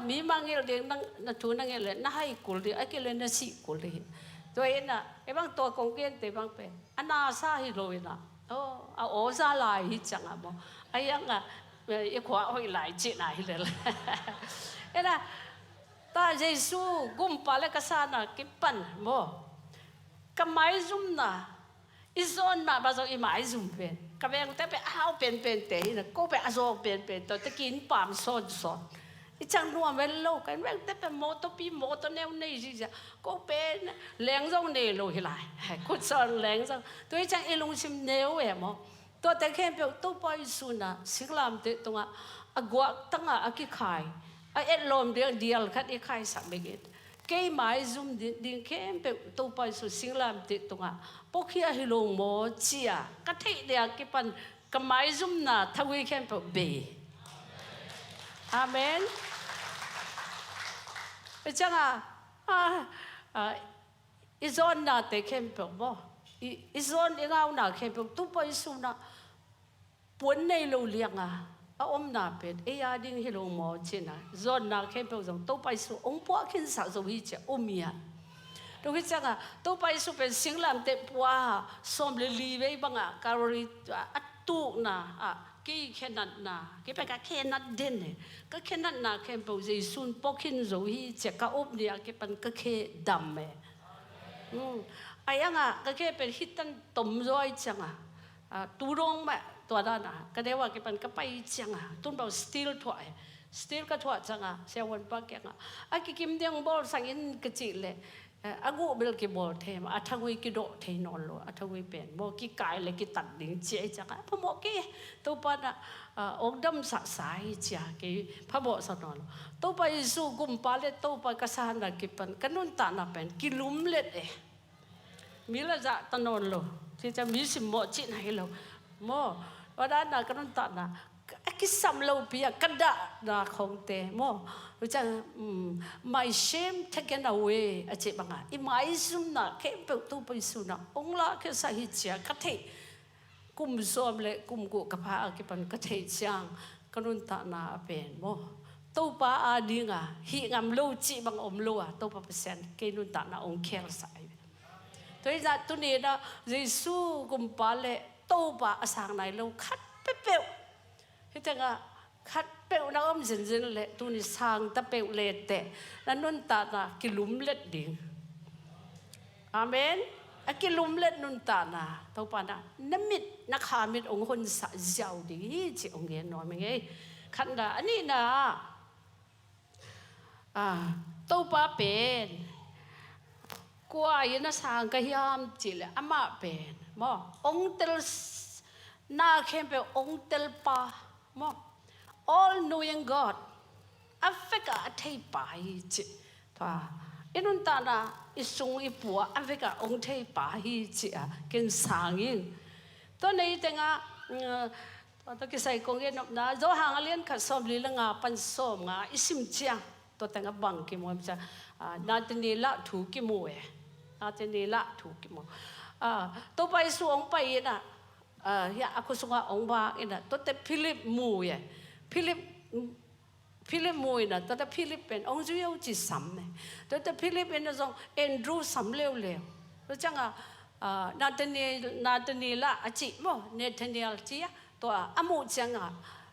Mi mangngilh ding na thu na nget le na hai kul ding, a kile na sih kul ding hi. Tua hi na, e bang tua kong kente bang pen a na sa hi lo hi na. A aw za lai hi ciang a maw, a iang a i khua a hoih lai cihna hi lel. E na, ta Jesu gumpa le ka sana kipan maw, ka maizumna, i zawnna bang zong i maizum pen, ka vengte pen a hau penpente hi na, ko pen a zawng penpen tawh te kin pam sawnsawn. I ciang nuam vel lo, ka vengte pen mawtawpi mawtaw neu nei zizia, ko pen leng zong nei lo hi lai. Khutsawn leng zong, tua i ciang i lungsim neu e maw. Tuate khempeuh Topa Jesu na singlamteh tungah a guaktangah a kikhai, a etlawm ding dial khat i khaisak bek in, kei maizum ding, ding khempeuh Topa Jesu singlamteh tungah pawkhia hi lo maw cia ka theih ding a kipan ka maizumna thagui khempeuh bei. Amen. I ciangah, a, a, i zawnnate khempeuh maw, i, i zawn i ngauna khempeuh Topa Jesu na puan nei lo lianga a omna pen ei a ding hi lo maw cihna, zawnna khempeuh zong Topa Jesu hong puah khinsak zo hi cia um hi a. Tua hi cianga Topa Jesu pen singlamteh pua sawm le li vei banga Calvary a tukna ah kei khenatna, kei pen ka khenat den e, ka khenatna khempeuh Jesu'n puak khin zo hi cia ka up ni a kipan ka khe dam e. A ianga ka khe pen hitan tom zaw i cianga, a, tu dong mah tua dana ka deu a kipan ka pai cianga, tun bau steel thuah e. Steel ka thuah cianga siavuanpa kianga a kikim ding bawl sangin ka cih leh, eh, a guh bel kibawl thei mah, a thagui kidawh thei nawn lo, a thagui pen maw kikai le kitat ding cia i cianga a phamawh kei. Topa na, a, ong damsaksa hi cia kei phamawhsa nawn lo. Topa Jesu gumpa le Topa ka sana kipan ka nuntakna pen kilumlet e. Mi la zahta nawn lo. Cica mi simmawh cihna hi lo. Maw, tua dana ka nuntakna a kisam lopi a ka dahna khawngte maw, cica, um, my shame taken away a cih banga i maizumna khempeuh Topa Jesu na ong lahkhiatsak hi cia ka theih. Kum sawm le kum guh ka pha a kipan ka theih ciang ka nuntakna a pen maw, Topa a dinga hih ngam lo cih bang om lo a, Topa Pasian kei nuntakna ong khelsak hi. Tua hi zah tuni-in ah Jesu kumpa le Topa a sang nai lo khat peuhpeuh. Hih tengah khat peuh na om zenzen leh tuni sang ta peuh le teh na nuntakna kilumlet ding. Amen. A kilumlet nuntakna Topa na na mit na kha mit hong honsak ziau ding hi cih hong gen nuam hi ngei. Khatna, a nihna ah, Topa pen kua in a sang ka hiam cih leh amah pen maw, hong tel, na khempeuh hong telpa maw, all knowing God, a vekah a theipa hi cih. Tua i nuntakna, i sung i pu ah a vekah hong theipa hi cih a ken sang ing. Tua nei tengah, tua tawh kisai kong gen nopna, Johan a lian khat sawmli le nga pan sawmnga i sim ciang, tua tengah bang kimu hiam cih leh, ah, Nathaniel ah thu kimu e. Nathaniel ah thu kimu. Ah, Topa Jesu hong pai in ah, ah, hiah a khua sungah hong vak in ah, tuate Philip mu e. Philip, Philip mu in ah, tuate Philip pen hong zui o ci sam e. Tuate Philip in ah zong Andrew sam leuleu. Tua ciangah, ah, Nathaniel, Nathaniel ah a ci maw, Nathaniel ci a, tua a muh ciangah,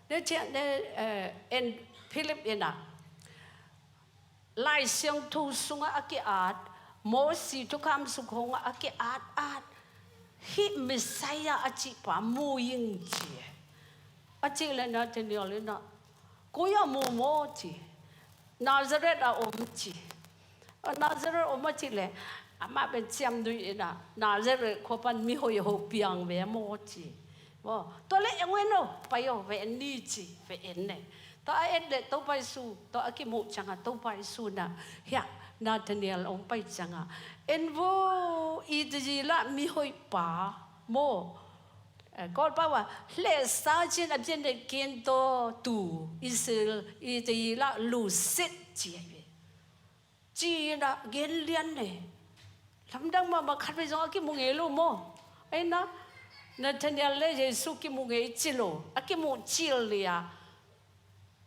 Nathan-, eh, en-, Philip in ah, Lai Siangtho sungah a ki-at, Mosi thukham sung khawngah a ki-at at hih Messiah a cihpa mu ing ci e. A cih leh Nathaniel in ah, koi ah mu maw ci. Nazareth ah om ci. Nazareth om a cih leh, amah pen ciamnuih in ah, Nazareth khua pan mihoih hoih piang ve maw ci. Maw, tua leh en un aw, pai aw, va en ni ci, va en e. Tua a et leh Topa Jesu, tua a kimuh ciangah Topa Jesu in ah, hiah Nathaniel hong pai ciangah, en vo, Israel ah mihoihpa maw. Eh, Kawlpau ah, hlehsa cin a pian le ken taw tu, Israel, Israel ah lusit ci ahi ve. Ci in ah gen lian e. Lamdang mahmah, khatvei zong a kimu ngei lo maw. Ahi na, Nathaniel le Jesu kimu ngei ci lo, a kimuh cil lian.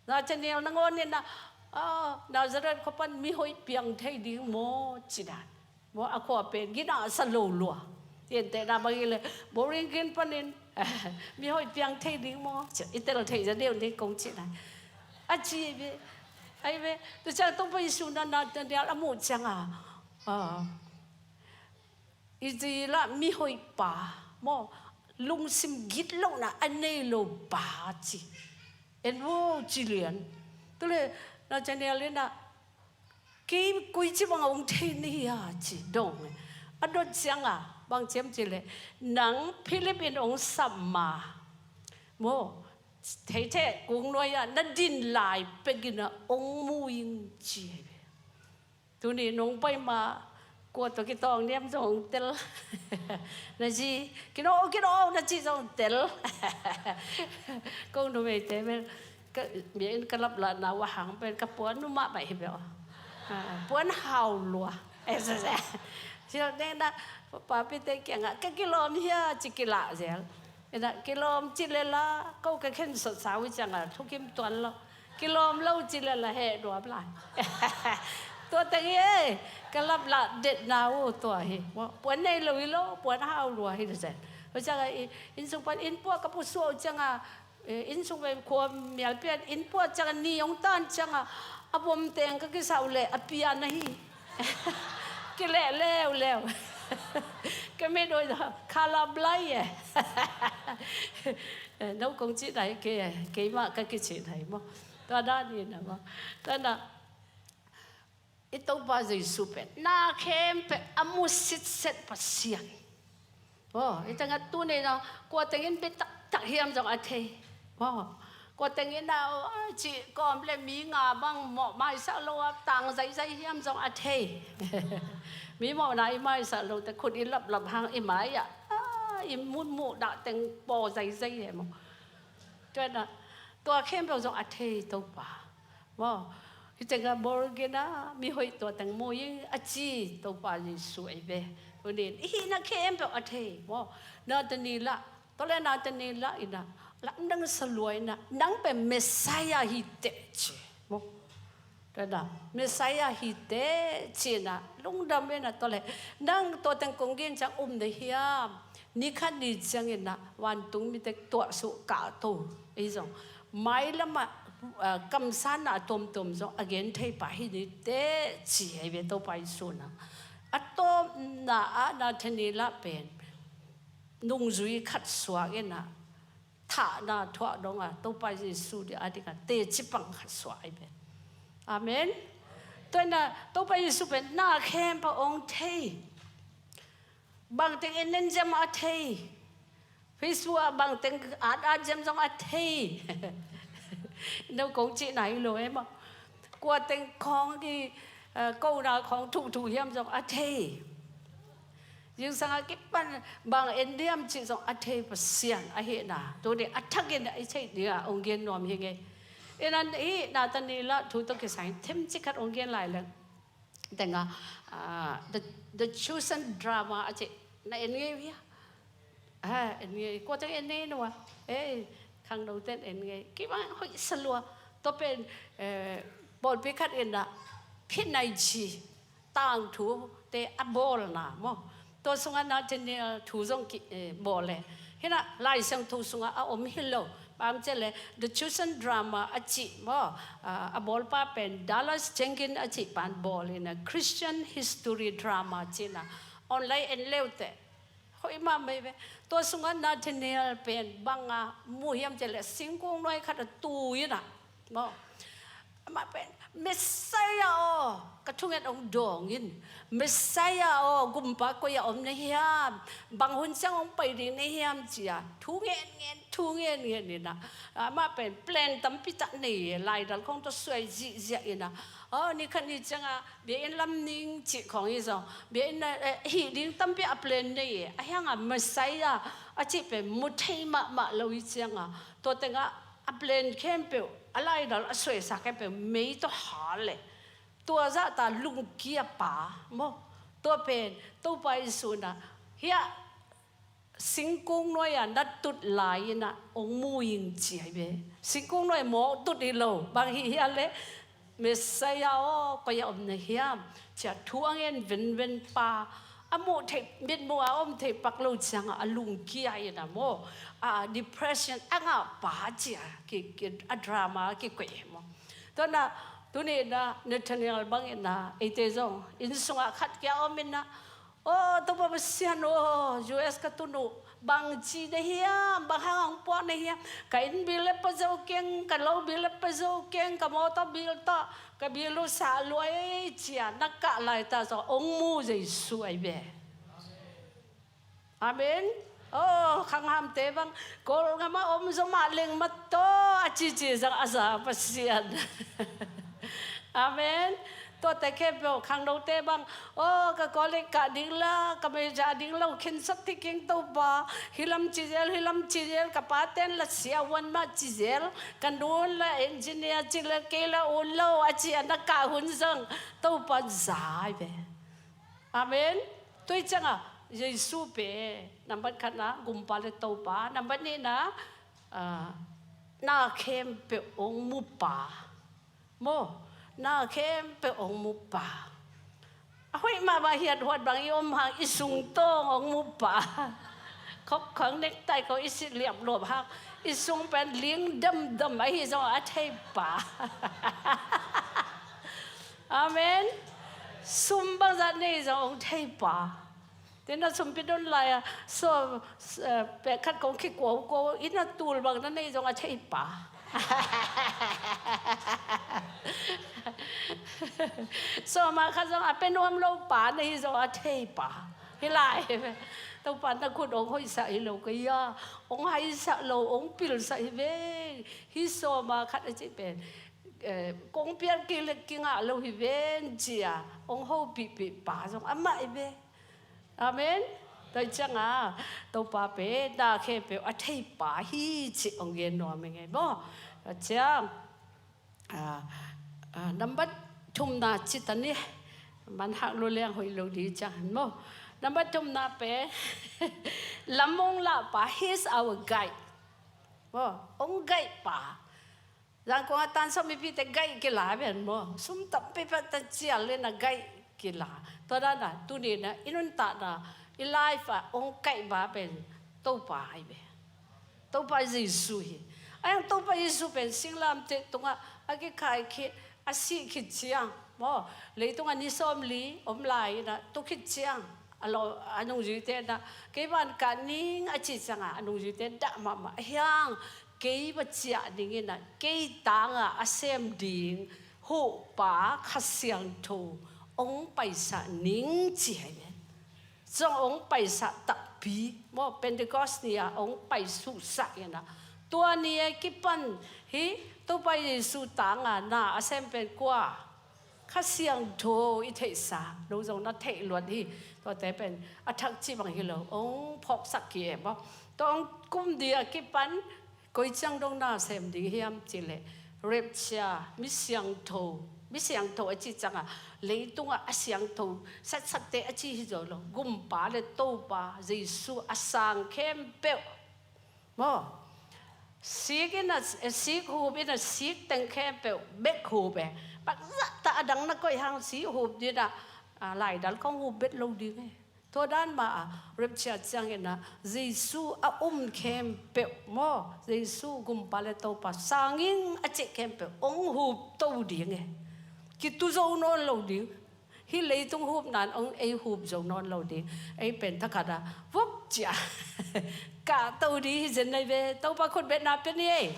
Nathaniel nangawn in ah, ah, Nazareth khua pan mihoih piang thei ding maw ci dan. Maw, a khua pen ginah sa lo lua. Gentehna bang hi leh, Boring Green panin mihoih piang thei ding maw ci, i tel thei zaw deuh ni kong cih na. A ci ve, ahi ve. Tua ciang Topa Jesu in ah Nathaniel a muh ciangah, ah, Israel ah mihoihpa maw, lungsim gitlohna a nei lo pa ci. En vo ci lian. Tua leh Nathaniel in ah, kei koici bang hong thei na hia ci dong. A dot ciangah bang ci hiam cih leh, nang Philip in hong sam ma maw, theitheh kung nuai ah na din lai pek in ah hong mu ing ci ahi ve. Tuni nong pai ma, kua tawh kitawng niam zong tel. Na ci, kinawh, kinawh na ci zong tel. Kong numeite bel, ka, bia in ka laplahna uh a hang pen ka puan nu mahmah hi bel. Ah, puan hau lua. Eh, se, se. Sil deng na, papite kiangah, ka kilawm hia ci kilah zel. Ina, kilawm ci lela, ko ka khen sot sau i ciangah, thukim tuan lo. Kilawm lo ci lela, heh duap lai. Tua teng hi e, ka laplah detna uh tua hi. Puan nei lo hi lo, puan hau lua hi zen. Tua ciangah, i, inn sung pan, inn puah ka pusuah uh ciangah, eh, inn sung pen khua mial pian, inn puah ciangah ni hong tan ciangah, a vom teng ka kisau leh, a pian ahi. Kileh leuleu. Ka mit uh khalap lai e. Eh, no kong cih nai kei, keimah ka kicih nai maw. Tua dan in ah maw. Tua na, i Topa Jesu pen na khempeuh a mu sitset Pasian. Aw, i tengah tuni na, kua tengin biatak tak hiam zong a thei. Aw, kua tengin a, aw, cih kawm le mi nga bang mawh maisak lo a tang zaizai hiam zong a thei. Mi mawhna i maisak lo te khut i laplap hang i mai ah, a, i mutmuh dah teng paw zaizai e maw. Tua na, tua khempeuh zong a thei Topa. Maw, hi tengah borgin a, mi hoih tua teng mu ing a ci Topa Jesu ahi ve. Tunin, i hihna khempeuh a thei. Maw, Nathaniel ah, tua le Nathaniel ah in ah, lamdang sa lua in ah, nang pen Messiah hi teh ci. Maw. Messiah hi teh ci-in ah lungdam in ah, tua leh nang tua teng kong gen ciang um na hiam? Ni khat ni ciangin ah vantung mite tuahsuh kahto, ei zong mailam ah, ah, kamsanna a tuamtuam zong a gen thei pa hi ni teh ci hi ve Topa Jesu in ah. A tawpna ah Nathanael pen nungzui khat suak in ah, thahna thuak dong a Topa Jesu ding a ding a teci pang khat suak hi ve. Amen. Tua in ah Topa Jesu pen na khempeuh hong thei. Bangteng en en ziam a thei. Facebook ah bangteng at at ziam zong a thei. No kong cihna hi lo e maw. Kua teng khawng ki, eh, kona khawng thuhthu hiam zong a thei. Zingsang a kipan bang en diam cih zong a thei Pasian ahihna tuni a thakin i theih ding a hong gen nuam hi ing ei. Inn ah hih Nathanael thu tawh kisai themcik khat hong gen lai leng. Teng ah, ah, The, The Chosen Drama a cih na en ngei uh hia? Ah, en ngei, kua teng en ngei no a? Eh, khangno ten en ngei. Kei bang hoih sa lua. Tua pen, eh, pawlpi khat in ah phinaici tangthute a bawlna maw. Tua sungah Nathanael thu zong ki, eh, bawl e. Hi in ah Lai Siangtho sungah a om hi lo. Bang ci leh The Chosen Drama a cih maw. Ah, a bawlpa pen Dallas Jenkins a cih pan bawl in ah Christian History Drama ci in ah online en le uh teh. Hoih mahmah hi ve. Tua sungah Nathanael pen bang a mu hiam ci leh singkung nuai khat a tu in ah maw. Amah pen, Messiah aw, ka thunget hong dawng in. Messiah aw, Gumpa koi ah om na hiam? Bang hun ciang hong pai ding na hiam ci a thu ngen ngen, thu ngen ngen in ah. Amah pen plan tampi tak nei e, laidal khawng tawh suai zihziah in ah. Aw, ni khat ni ciang a biakinn lam ning cih khawng hi zong, biakinn, eh, hih ding tampi a plan nei e. Ahi hang a Messiah a cih pen mu thei mahmah lo hi ciang a, tua teng ah a plan khempeuh, a laidal a suaisa khempeuh mei tawh hal e. Tua zahta lungkia pa maw. Tua pen Topa Jesu in ah hiah singkung nuai ah na tut lai in ah hong mu ing ci hi ve. Singkung nuai mawk tut hi lo, bang hih hiam leh Messiah aw, koi ah om na hiam? Ci a thu a ngen venven pa, a muh theih, mitmuh a om theih pak lo ciang a, a lungkia in ah maw, a depression a ngah pa ci a ki, ki, a drama kikoih hi maw. Tua in ah tuni in ah Nathanael bang in ah eite zong inn sungah khat kia om in ah, aw, Topa Pasian aw, U S ka tun uh, bang ci na hiam, bang hang hong puak na hiam, ka inn bill le pia zo keng, ka lo bill le pia zo keng, ka mawtaw bill tawh, ka bill uh sa lua ei ci a na kah laita zong hong mu Jesu ahi ve. Amen. Aw, khanghamte bang, Kawlgam ah om zaw mah leng mah tawh a cici zang a za Pasian. Amen. Tuate khempeuh khangnote bang, aw, ka college kah ding la, ka major ding lo khinsak thei keng Topa. Hih lam ci zel, hih lam ci zel, ka paten la siavuan mah ci zel, ka nun la engineer ci lel, kei la un lo a ci a na kah hun zong Topa za hi ve. Amen. Tua hi ciang a Jesu pen nambat khatna Gumpa le Topa, nambat nihna, ah, na khempeuh hong mu pa. Maw, na khempeuh hong mu pa. A hoih mahmah hiathuat bang i om hang, i sungtawng hong mu pa. Khok khang nektai khong i sit liapluap hang, i sung pen ling damdam ahi zong a thei pa. Amen. Sum bangzah nei zong hong thei pa. Tua in a sumpi don lai a, so, eh, pek khat kong khikuaukuau, inn a tul bang na nei zong a thei pa. Sawma khat zong a pia nuam lo pa na hi zong a thei pa. Hi lai hi ve. Topa na khut hong hoihsak hi lo ka hia, hong haisak lo, hong pilsak hi ve. Hih sawma khat a cih pen, eh, kong pial kik le kingah lo hi ven ci a hong hopihpih pa zong amah hi ve. Amen. Tua hi ciang a Topa pen na khempeuh a thei pa hi cih hong gen nuam hi ing ei maw. Tua ciang, ah, ah, nambat thumna ci ta ni. Man hak lo leng hoih lo ding ciang hen maw. Nambat thumna pen lam hong lah pa, he is our guide. Maw, hong guide pa. Zangkong a tansawh mipite gaih kila pen maw, sum tampi pen ta cial le na gaih kila. Tua dan a tuni na i nuntakna, i life a hong kaihba pen Topa ahi ve. Topa Jesu hi. A hiang Topa Jesu pen singlamteh tungah a kikhai khit, a sih khit ciang maw, leitungah ni sawmli om lai inah tu khit ciang a lo, a nungzuite inah kei van kah ning a cih ciangah a nungzuite dah mahmah. A hiang kei va ciah ding inah kei tangah a sem ding Huhpa Kha Siangtho hong paisah ning ci ahi ve. Zong hong paisah takpi maw, Pentecost ni-a hong paisuhsak inah tua ni a kipan hi Topa Jesu tanga na a sem pen kua? Kha Siangtho i theihsa, no zong na theih luat hi. Tuate pen a thak cih bang hi lo, hong phawksak ki e maw. Tua hong kum dia kipan koi ciang dong na sem ding hiam cih leh rapture, mi siangtho, mi siangtho a cih ciangah leitungah a siangtho satsatte a cih hi zo lo. Gumpa le Topa Jesu a sang khempeuh maw, sik inah, sik hup inah sik teng khempeuh bek hup e. Pakzah ta a dang na koih hang sik hup dinah, a, laidal kong hup bet lo ding e. Tua dan mah a rapture ciang inah Jesu a um khempeuh maw, Jesu Gumpa le Topa sanging a cih khempeuh hong hup to ding e. Kitu zo nawn lo ding. Hih leitung hupna in hong ei hup zo nawn lo ding. Ei pen thakhat a vok ciah kah to ding hi zen nai ve. Topa khutbetna pia ni ei.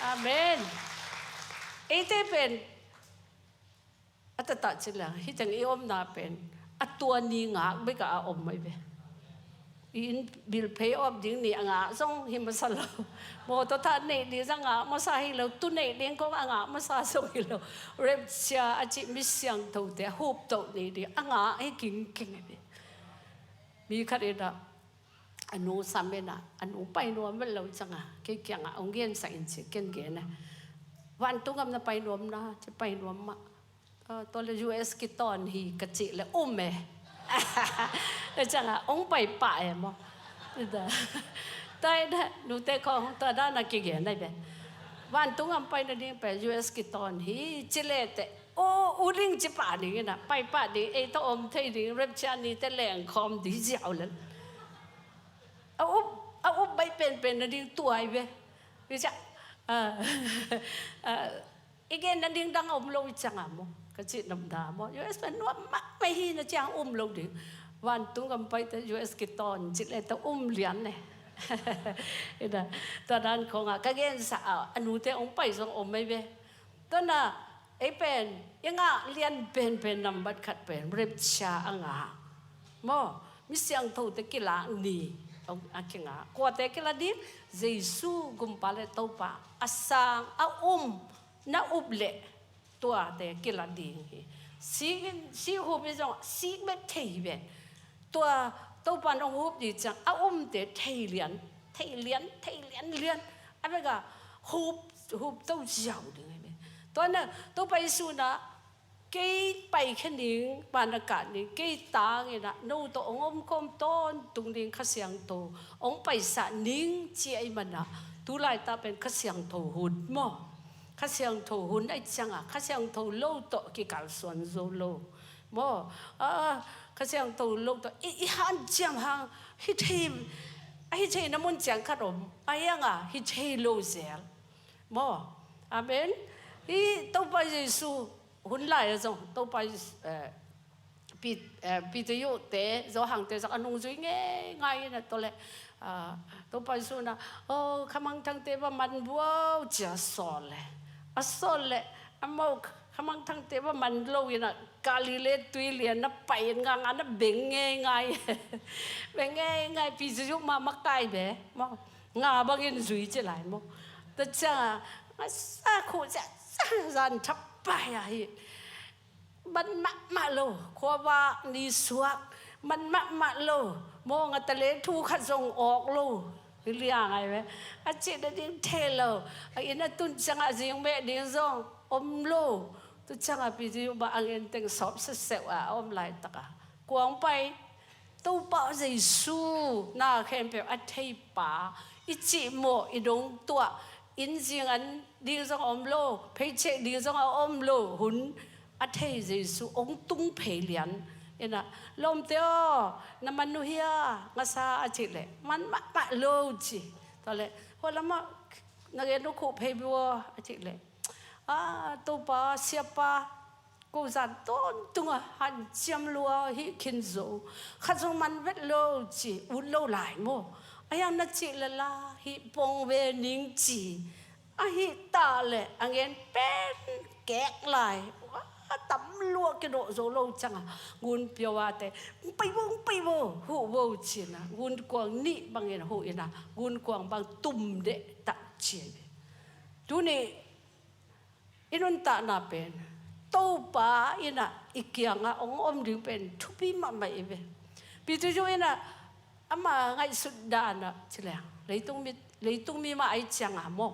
Amen. Eite pen a taktak cih leh hih teng i omna pen a tua ni ngak bek a om mai ve. I inn bill pay off ding ni a ngak zong hi masa lo. Mawtaw thah neih ding zong a ngak masa hi lo. Tu neih ding kong a ngak masa zong hi lo. Rapture a cih mi siangthote a hup toh neih ding a ngak hi kingking hi ve. Mi khat inah a nu sam inah a nu pai nuam vet lo ciangah kei kiangah hong gensak in ci ken gen e. Vantung gam na pai nuam na ci, pai nuam mah. Tua le U S kitawn hi ka cih le um e. Tua ciangah hong pai pah e maw. Tua inah nute khawng tua dan a kigen ahi ve. Vantung gam pai nading pen U S kitawn hi ci le teh, o, u ding ci pah ding inah pai pah ding, ei tawh om thei ding, rapture ni teh lengkhawm ding ziau lel. A up, a up baih penpen nading tua ahi ve. Hi ciah, a, a, i gen nading dang a om lo i ciangah maw, ka cih namda maw. U S pen nuam mahmah hi na ciang um lo ding. Vantung gam paite U S kitawn cih le tawh um lian ne. Ina, tua dan khawngah ka gensa a, a nute hong pai zong om mai ve. Tua na, ei pen i ngah lian penpen nambat khat pen rapture a ngah maw, mi siangthote kilak ni a kingah. Kuate kilak ding? Jesu Gumpa le Topa a sang a um na up leh tuate kilak ding hi. Sik in, sik hup in zong sik bek thei hi ven. Tua Topa in hong hup ding ciang a umte thei lian, thei lian, thei lian lian. A bek a hup, hup to ziau ding hi ven. Tua na Topa Jesu na kei paikhia ning, pan a kah ning, kei tang inah no tawh hong omkhawm tawntung ding Kha Siangtho hong paisah ning ci ahih manah tu laitak pen Kha Siangtho hun maw? Kha Siangtho hun ahih ciangah Kha Siangtho lo tawh kikalsuan zo lo maw? A, Kha Siangtho lo tawh i, i hanciam hang hi thei, a hi theina mun ciang khat om, a hiangah hi thei lo zel maw? Amen. Hi Topa Jesu hun lai-ah zong Topa, eh, Pi-, eh, Peter Yoh te, Johan te zong a nungzui ngeingai inah tua leh, ah, Topa Jesu na, oh, khamangthangte va man buau ci a sawl leh. A sawl leh, amau khamangthangte va man lo inah Galilee tui lian na pai in nganga na beng ngeingai. Beng ngeingai, Peter Yoh mah makai ve maw. Nga bangin zui ci lai maw. Tua ciangah, a sa khuh ciah, sa zan thap pai a hi. Man mahmah lo, khuavak nisuak, man mahmah lo, maw, nga tale thu khat zong awk lo. Hi liang ai ve. A cih nading thei lo. A inn a tun ciangah zing meh ding zong om lo. Tu ciangah Peter Yoh bang a ngen teng sawp seseuh a, a om laitakah kua hong pai? Topa Jesu na khempeuh a theipa, i cihmawh, i dongtuah, inn zing an ding zong a om lo, paycheck ding zong a om lo hun a thei Jesu hong tung phei lian. Ina, "Lawmte aw, na man uh hia, ngasa?" a cih leh, "Man mahmah lo," ci. Tua leh, "Hua lamah na gen uh khuh phei bua," a cih leh, "A, Topa, Siapa, ko zan tawntungah hanciam lua hih khin zo, khat zong man vet lo," ci, ut lo lai maw. "A hiang na cih lala hih pong ve ning," ci. Ahih tak leh a ngen pen kek lai, a tam lua kidawh zo lo ciangah ngun pio a te, "Hong pai vo, hong pai vo, huh vo," ci-in ah ngun kuang nih bangin huh in ah ngun kuang bang tum deh tak ci hi ve. Tuni i nuntakna pen Topa in ah i kiangah hong om ding pen thupi mahmah hi ve. Peter Joh in ah ama ngaihsut dan ah ci leng, leitung mi, leitung mi mah ahih ciangah maw,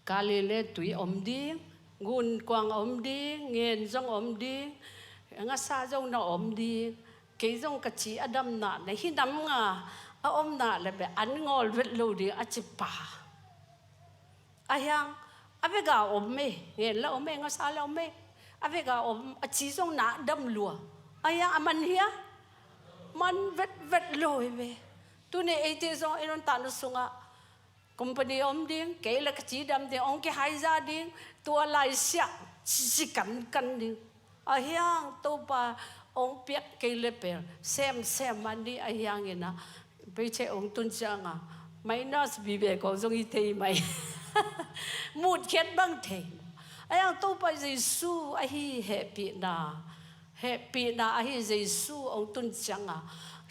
Galilee tui om ding, ngun kuang om ding, ngen zong om ding, ngasa zong na om ding, kei zong ka ci a damna na hi nam nga a omna le beh an ngawl vet lo ding a ci pa. A hiang a vek a om e, ngen la om e, ngasa la om e. A vek a om, a ci zong na dam lua. A hiang a man hia? Man vetvet lo hi ve. Tuni eite zong i nuntakna sungah company om ding, kei le ka ci dam ding, hong kihaiza ding, tua laisiah ci kankan ding. A hiang Topa hong piak kei le pel semsem man ding a hiang in ah, paycheck hong tun ciangah minus bibe ko zong hi thei mai. Mutkhiat bang thei. A hiang Topa Jesu ahi hehpihna, hehpihna ahi Jesu hong tun ciangah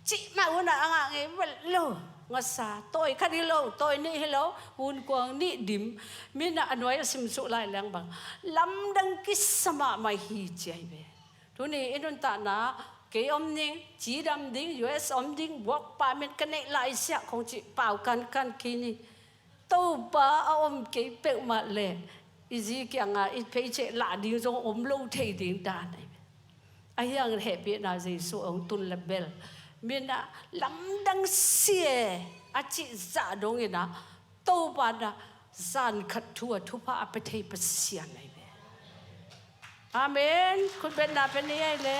cih mah hun ah a ngah ngei vet lo. Ngasa, tawi khat hi lo, tawi nih hi lo, ngun kuang nih dim. Min ah a nuai a sim suh lai leng bang lamdang kisa mahmah hi ci ahi ve. Tuni i nuntakna, kei om ding, ci dam ding, U S om ding, work permit ka neih laisiah kong cih pau kankan kei ni. Topa a om kei peuhmah leh i zi kiangah i paycheck lah ding zong om lo thei ding dan ahi ve. A hiang hehpihna Jesu hong tun le bel min ah lamdang si e a cih zah dongin ah Topa in ah zan khat thu a thupha a pia thei Pasian ahi ve. Amen. Khutbetna pia ni ahi le.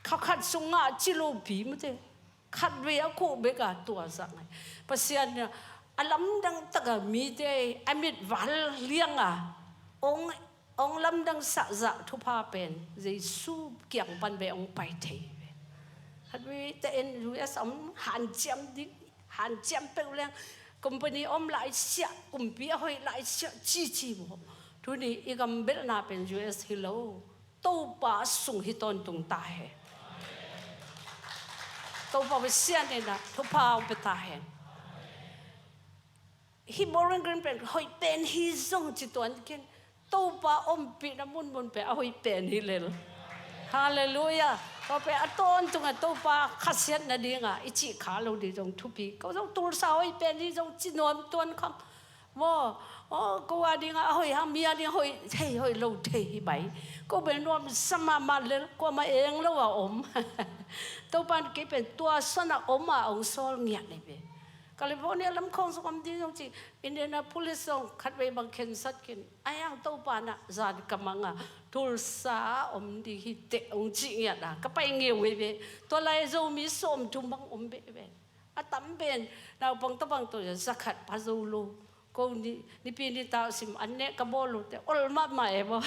Kha khat sungah ci lopi mate. Khatvei a khuh bek a tua zah ngai. Pasian in a lamdang taka mite a mitval lianga hong, hong lamdangsak zah thupha pen Jesu kiang pan bek hong pai thei ve. Khatvei te in U S om hanciam ding, hanciam peuh leng company om laisiah, kumpi a hoih laisiah cici maw. Tuni i gam belhna pen U S hi lo. Topa sung hi tawntung ta hen. Topa Pasian in a thupha hong pia ta hen. Hih Bowling Green pen hoih pen hi zong ci tuan kei in, Topa ompihna munmun pen a hoih pen hi lel. Halleluiah. Tua pen a tawntung a Topa khasiat nadinga i cih kha lo ding zong thupi. Ko zong Tulsa hoih pen hi zong ci nuam tuan khang. Maw, aw, ko a dingah a hoih hang, mi a dingah hoih thei, hoih lo thei hi mai. Ko bel nuamsa mahmah lel, kuamah eng lo a om. Topa in kei pen tua suan a om a hong sawl ngiat hi ve. California lam khawng zong om ding zong ci, Indianapolis zong khatvei bang khensat kei in. A hiang Topa in a zan ka mang a, Tulsa a om ding hi teh hong cih ngiat a, ka pai ngeu hi ve. Tua lai Zomi sawmthum bang om ve ve. A tam pen naupang tabang tawh zakhat pha zo lo. Ko ni, nipi ni tau sim an neh ka bawl lo te ol mahmah e maw.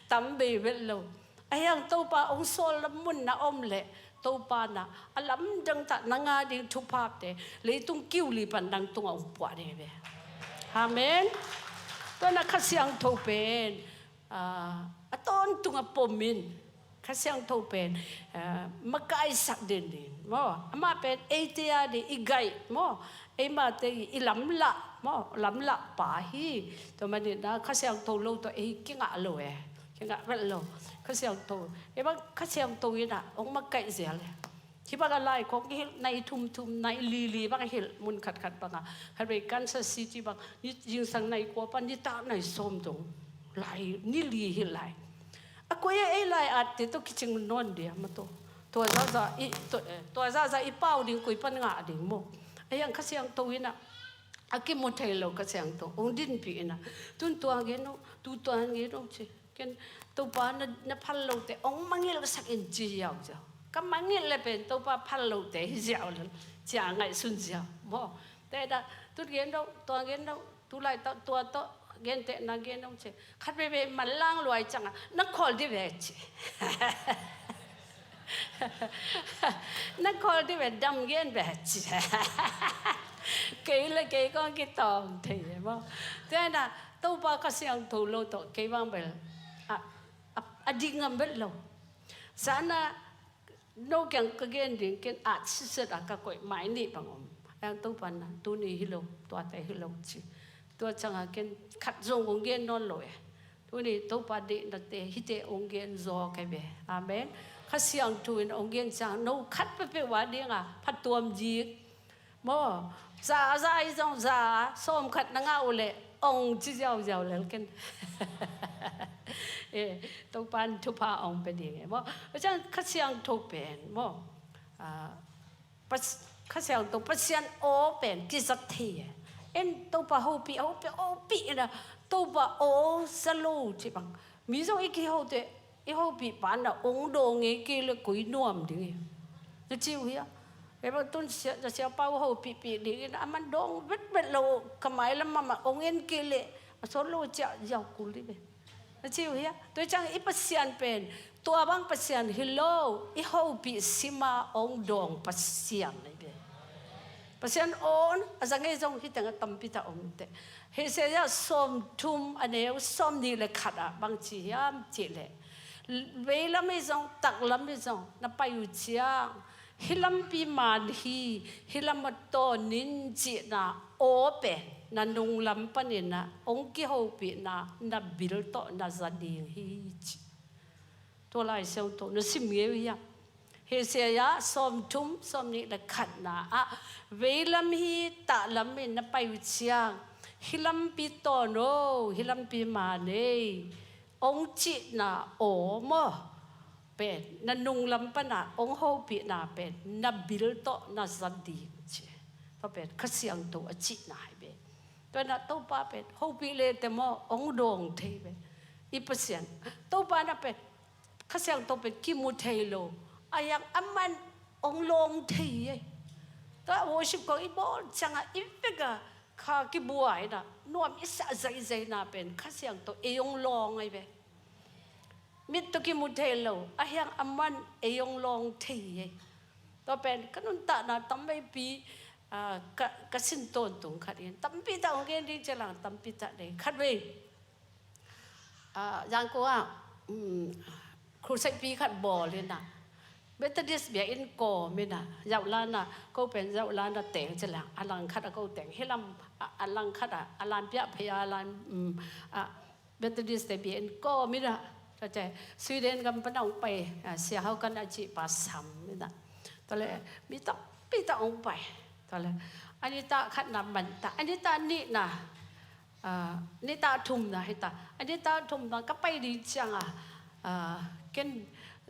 Tam bei vet lo. A hiang Topa hong sawl lam mun na om leh Topa in a lamdang tak na ngah ding thuphate leitung kiu li pan nang tungah hong puah ding hi ve. Amen. Tua in a Kha Siangtho pen, ah, a tawntung a pom in, Kha Siangtho pen, ah, makaisak den ding maw. Amah pen eite a ding i gaih maw, eimate i lamlah maw, lamlah pa hi. Tua manin a Kha Siangtho lo tawh ei kingah lo e, kingah vet lo. Kha Siangtho, ei bang Kha Siangtho in a hong makaih zel e. Hih bang a lai khawng i hilh nai thumthum, nai lili bang a hilh mun khatkhat bang a. Khatvei Kansas City bang, ni zingsang nai kua pan nitak nai sawm dong. Lai, ni li hilh lai. A koi a ei lai atte tawh kicing nawn dia ma tawh. Tua zahzah i, tua, eh, tua zahzah i pau ding koi pan ngah ding maw. A hiang Kha Siangtho in ah, a kimu thei lo Kha Siangtho hong dinpih in ah, tun tua gen o, tu tua gen o ci. Ken Topa na, na phal lote hong mangngilh sak in ci ziauziau. Ka mangngilh le pen Topa phal lote hi ziau lel, cia ngaihsun ziau maw. Te dah, tu gen o, tua gen o, tu laitak tua tawh gentehna gen o ci. Khat veivei manlang luai ciangah na khawl dih ve ci. Na khawl dih ve, dam gen ve ci. Kei le kei kong kitawng thei e maw. Tua hi nah, Topa Kha Siangtho lo tawh kei bang bel a, a, a dik ngam vet lo. Sana no kiang ka gen ding, ken at siset a ka koih mai nih bang om. A hiang Topa na, tuni hi lo, tuate hi lo ci. Tua ciangah ken khat zong kong gen nawn lo e. Tuni Topa deihnate hihte hong gen zaw kei ve. Amen. Kha Siangtho in hong gen ciang no khat peuhpeuh a dingah phatuam dik maw. Za, za i zong za, sawm khat na ngah uh leh ong ci ziauziau lel ken. Eh, Topa in thupha ong pia ding e maw. Tua ciang Kha Siangtho pen maw. Ah, Pas-, Kha Siangtho Pasian aw pen kizat thei e. En Topa hopih, hopih, hopih in ah Topa aw za lo ci bang. Mi zong i kiho teh, i hopih pa na ong dawng ngei kei le koi nuam ding e. Na ci uh hia? Kei bang tun sia, sia pa uh hopihpih ding in ah, a man dawng vetvet lo, ka mai lam mama ong en kei le a sawt lo ciah ziau kul ding e. Na ci uh hia? Tua ciang i Pasian pen tua bang Pasian hi lo, i hopih sima ong dawng Pasian ahi ve. Pasian aw a za ngei zong hih tengah tampi tak om teh. Hesekiah sawmthum a neu sawmnih le khat ah bang ci hiam cih leh, veilam hi zong taklam hi zong na pai uh ciang, hih lampi man hi, hih lam a tawn in cihna aw pen na nunglam panin ah ong kihopihna na bil tawh na za ding hi ci. Tua Lai Siangtho na sim ngei uh hia? Hesekiah sawmthum sawmnih le khatna ah, veilam hi taklam in na pai uh ciang, hih lampi tawn o, hih lampi man ei, ong cihna aw maw pen na nunglam pana ong hopihna pen na bil tawh na za ding ci. Tua pen Kha Siangtho a cihna hi ve. Tua na Topa pen hopih le te maw ong dawng thei ve. I Pasian Topa na pen Kha Siangtho pen kimu thei lo, a hiang a man ong lawng thei e. Tua worship kong i bawl ciangah i vek a kha kibua in ah nuam i sa zaizai na pen Kha Siangtho ei ong lawng ahi ve. Mit tawh kimu thei lo, a hiang a man ei ong lawng thei e. Tua pen ka nuntakna tam veipi, ah, ka, ka sin tawntung khat in, tampi tak ong gen ding ci lang, tampi tak ding khat vei. Ah, Zangkong ah, um, crusade pi khat bawl in ah, Methodist biakinn kawm in ah, zauhlan ah, ko pen zauhlan ah teng ci lang, a lang khat ah ko teng, hih lam, a, a lang khat ah, a lan piah phei a lan, um, a, Methodist te biakinn kawm in ah, tua ciang Sweden gam pan a ong pai, ah, Sia Hau Kan a cih pa sam in ah. Tua leh mi tampi tak ong pai. Tua leh a nitak khatna man ta, a nitak nihna, ah, nitak thumna hi ta. A nitak thumna ka pai ding ciangah, ah, ken,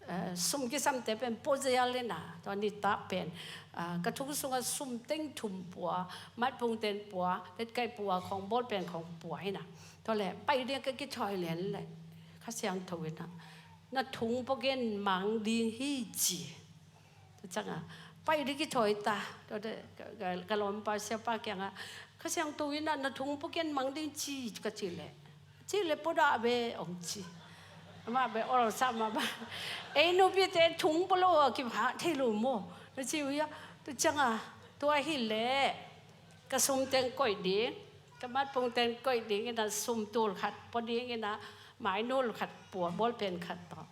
ah, sum kisamte pen pua zel in ah, tua nitak pen, ah, ka thong sungah sum teng thum pua, matpung teng pua, letkai pua, khong ball pen khong pua in ah. Tua leh pai ding ka kithawi lian leh Kha Siangtho in ah, na thong pua ken mang ding hi ci. Tua ciangah pai ding kithawi ta. Tua te ka, ka, ka lawmpa siapa kiangah, Kha Siangtho in ah na thong pua ken mang ding ci ka cih leh, cih leh pua dah ve ong ci. Amah beh ol sa mah bang, ei nupite thong pua lo a kipha thei lo maw, na ci uh hia? Tua ciangah tua hi leh ka sum teng koih ding, ka matpung teng koih ding in ah sum tul khat pua ding in ah mainul khat pua, ball pen khat tawh,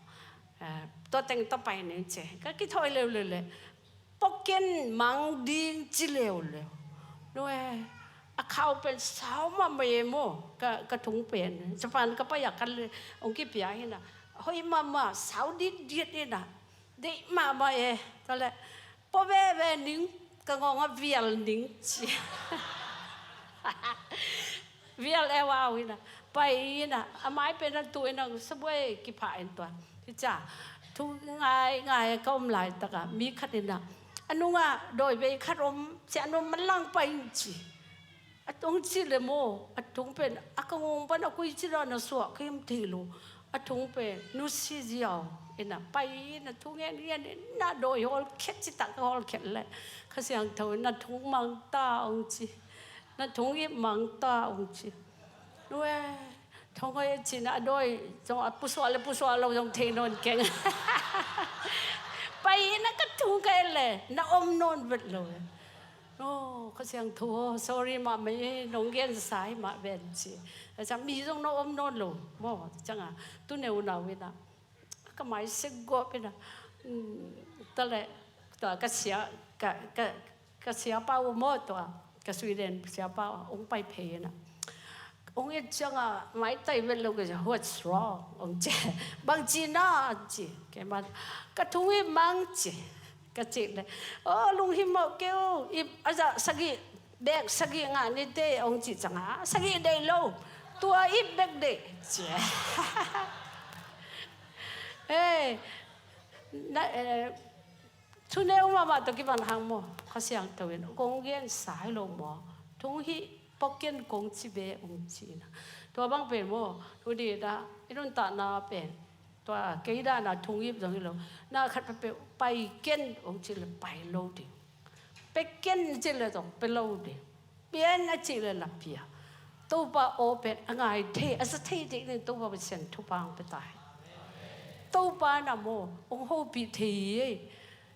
eh, tua teng tawh pai ning ci. Ka kithawi leuleu leh pua ken mang ding ci leuleu. No e, a khau pen sau mahmah e maw, ka, ka thong pen. Japan ka pai a ka le, ong kipia hi na. Hoi mahmah, sau ditdiat hi na. Deih mahmah e. Tua leh pua veve ning, ka ngawng ah vial ning ci. Vial e vau hi na. Pai hi na. A mai pen a tu hi na, sabuai kipha in tua. Hi cia. Thu ngai ngai ka om laitak a mi khat hi na. A nungah dawi bei khat om, sia nung manlang pai in ci. A tung ci le maw, a tung pen a ka ngong pan a kui ci dan a suah ka him thei lo. A tung pen nusia ziau in a pai in a thu ngen ngen in a dawi hawl khet ci tak ka hawl khet le Kha Siangtho in na thung mang ta ong ci. Na thung ip mang ta ong ci. Nue, thong hoi cin a dawi zong a pusuah le pusuah lo zong thei nawn keng. Pai in a ka thung ka et le na om nawn vet lo. Oh, Kha Siangtho, sorry mah mei, nong gensa hi mah ven ci. A cang mi zong na om nawn lo maw, cang a tu neu nau in a ka mai sek guap in a, mm, ta le, tua ka sia, ka, ka, ka siapa uh maw tua, ka Sweden siapa uh ong pai phei in a. Ong et ciang a maitai vet lo ka sia, "What's wrong?" ong ci. "Bang ci na?" ci. Kei man, "Ka thung ip mang," ci. Ka cih le, "Oh, lunghimawh kei o, ip a zah sagih, bek sagih ngah ni teh," ong cih ciang a, "Sagih deih lo, tua ip bek deih," ci. Eh, na, eh, thuneu mahmah tawh kipan hang maw, Kha Siangtho in kong gensa hi lo maw, thung hih pok ken kong ci ve ong ci na. Tua bang pen maw, thu dih dah i nuntakna pen tua kei dan a thung ip zong hi lo. Na khat peuhpeuh pai ken ong ci le pai lo ding. Pe ken ci le zong pe lo ding. Pia in a ci le la pia. Topa aw pen a ngai thei, a za thei ding ding Topa Pasian thupha ong pe ta hi. Topa na maw ong hopih thei hi.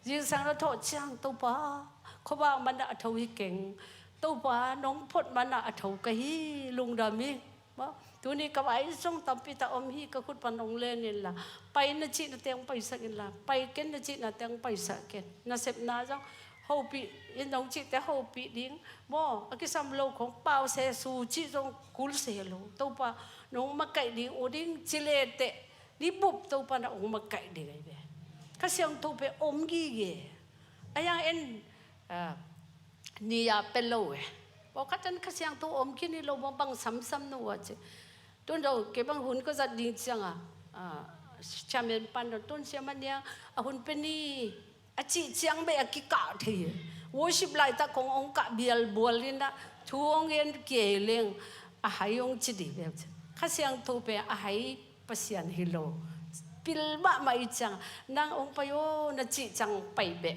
Zingsang na thawh ciang Topa, khuavak man a tho hi keng. Topa nong phot man a tho ka hi, lungdam hi. Maw, tuni ka vai zong tampi tak om hi, ka khut pan ong len inla, pai na cihna teng paisak inla, pai ken na cihna teng paisak ken. Nasepna zong hopih in nong cihte hopih ding. Maw, a kisam lo khong pause su cih zong kul se lo. Topa nong makaih ding uh ding ci le teh, ni bup Topa na ong makaih ding ahi ve. Kha Siangtho pen om gige. A yang en, ah, ni a pe lo e. Pawlkhat in Kha Siangtho om khin hi lo maw, bang samsam no a ci. Tun do kei bang hun ka zat ding ciang a, ah, chairman pan do tun siam a nia, a hun pe ni a cih ciang beh a kikah thei hi. Worship laitak kong ong kah bialbual in a thu ong en kei leng a hai ong ci dih beh. Kha Siangtho pen a hai Pasian hi lo. Pil mahmah i ciang nang ong pai o na cih ciang pai beh.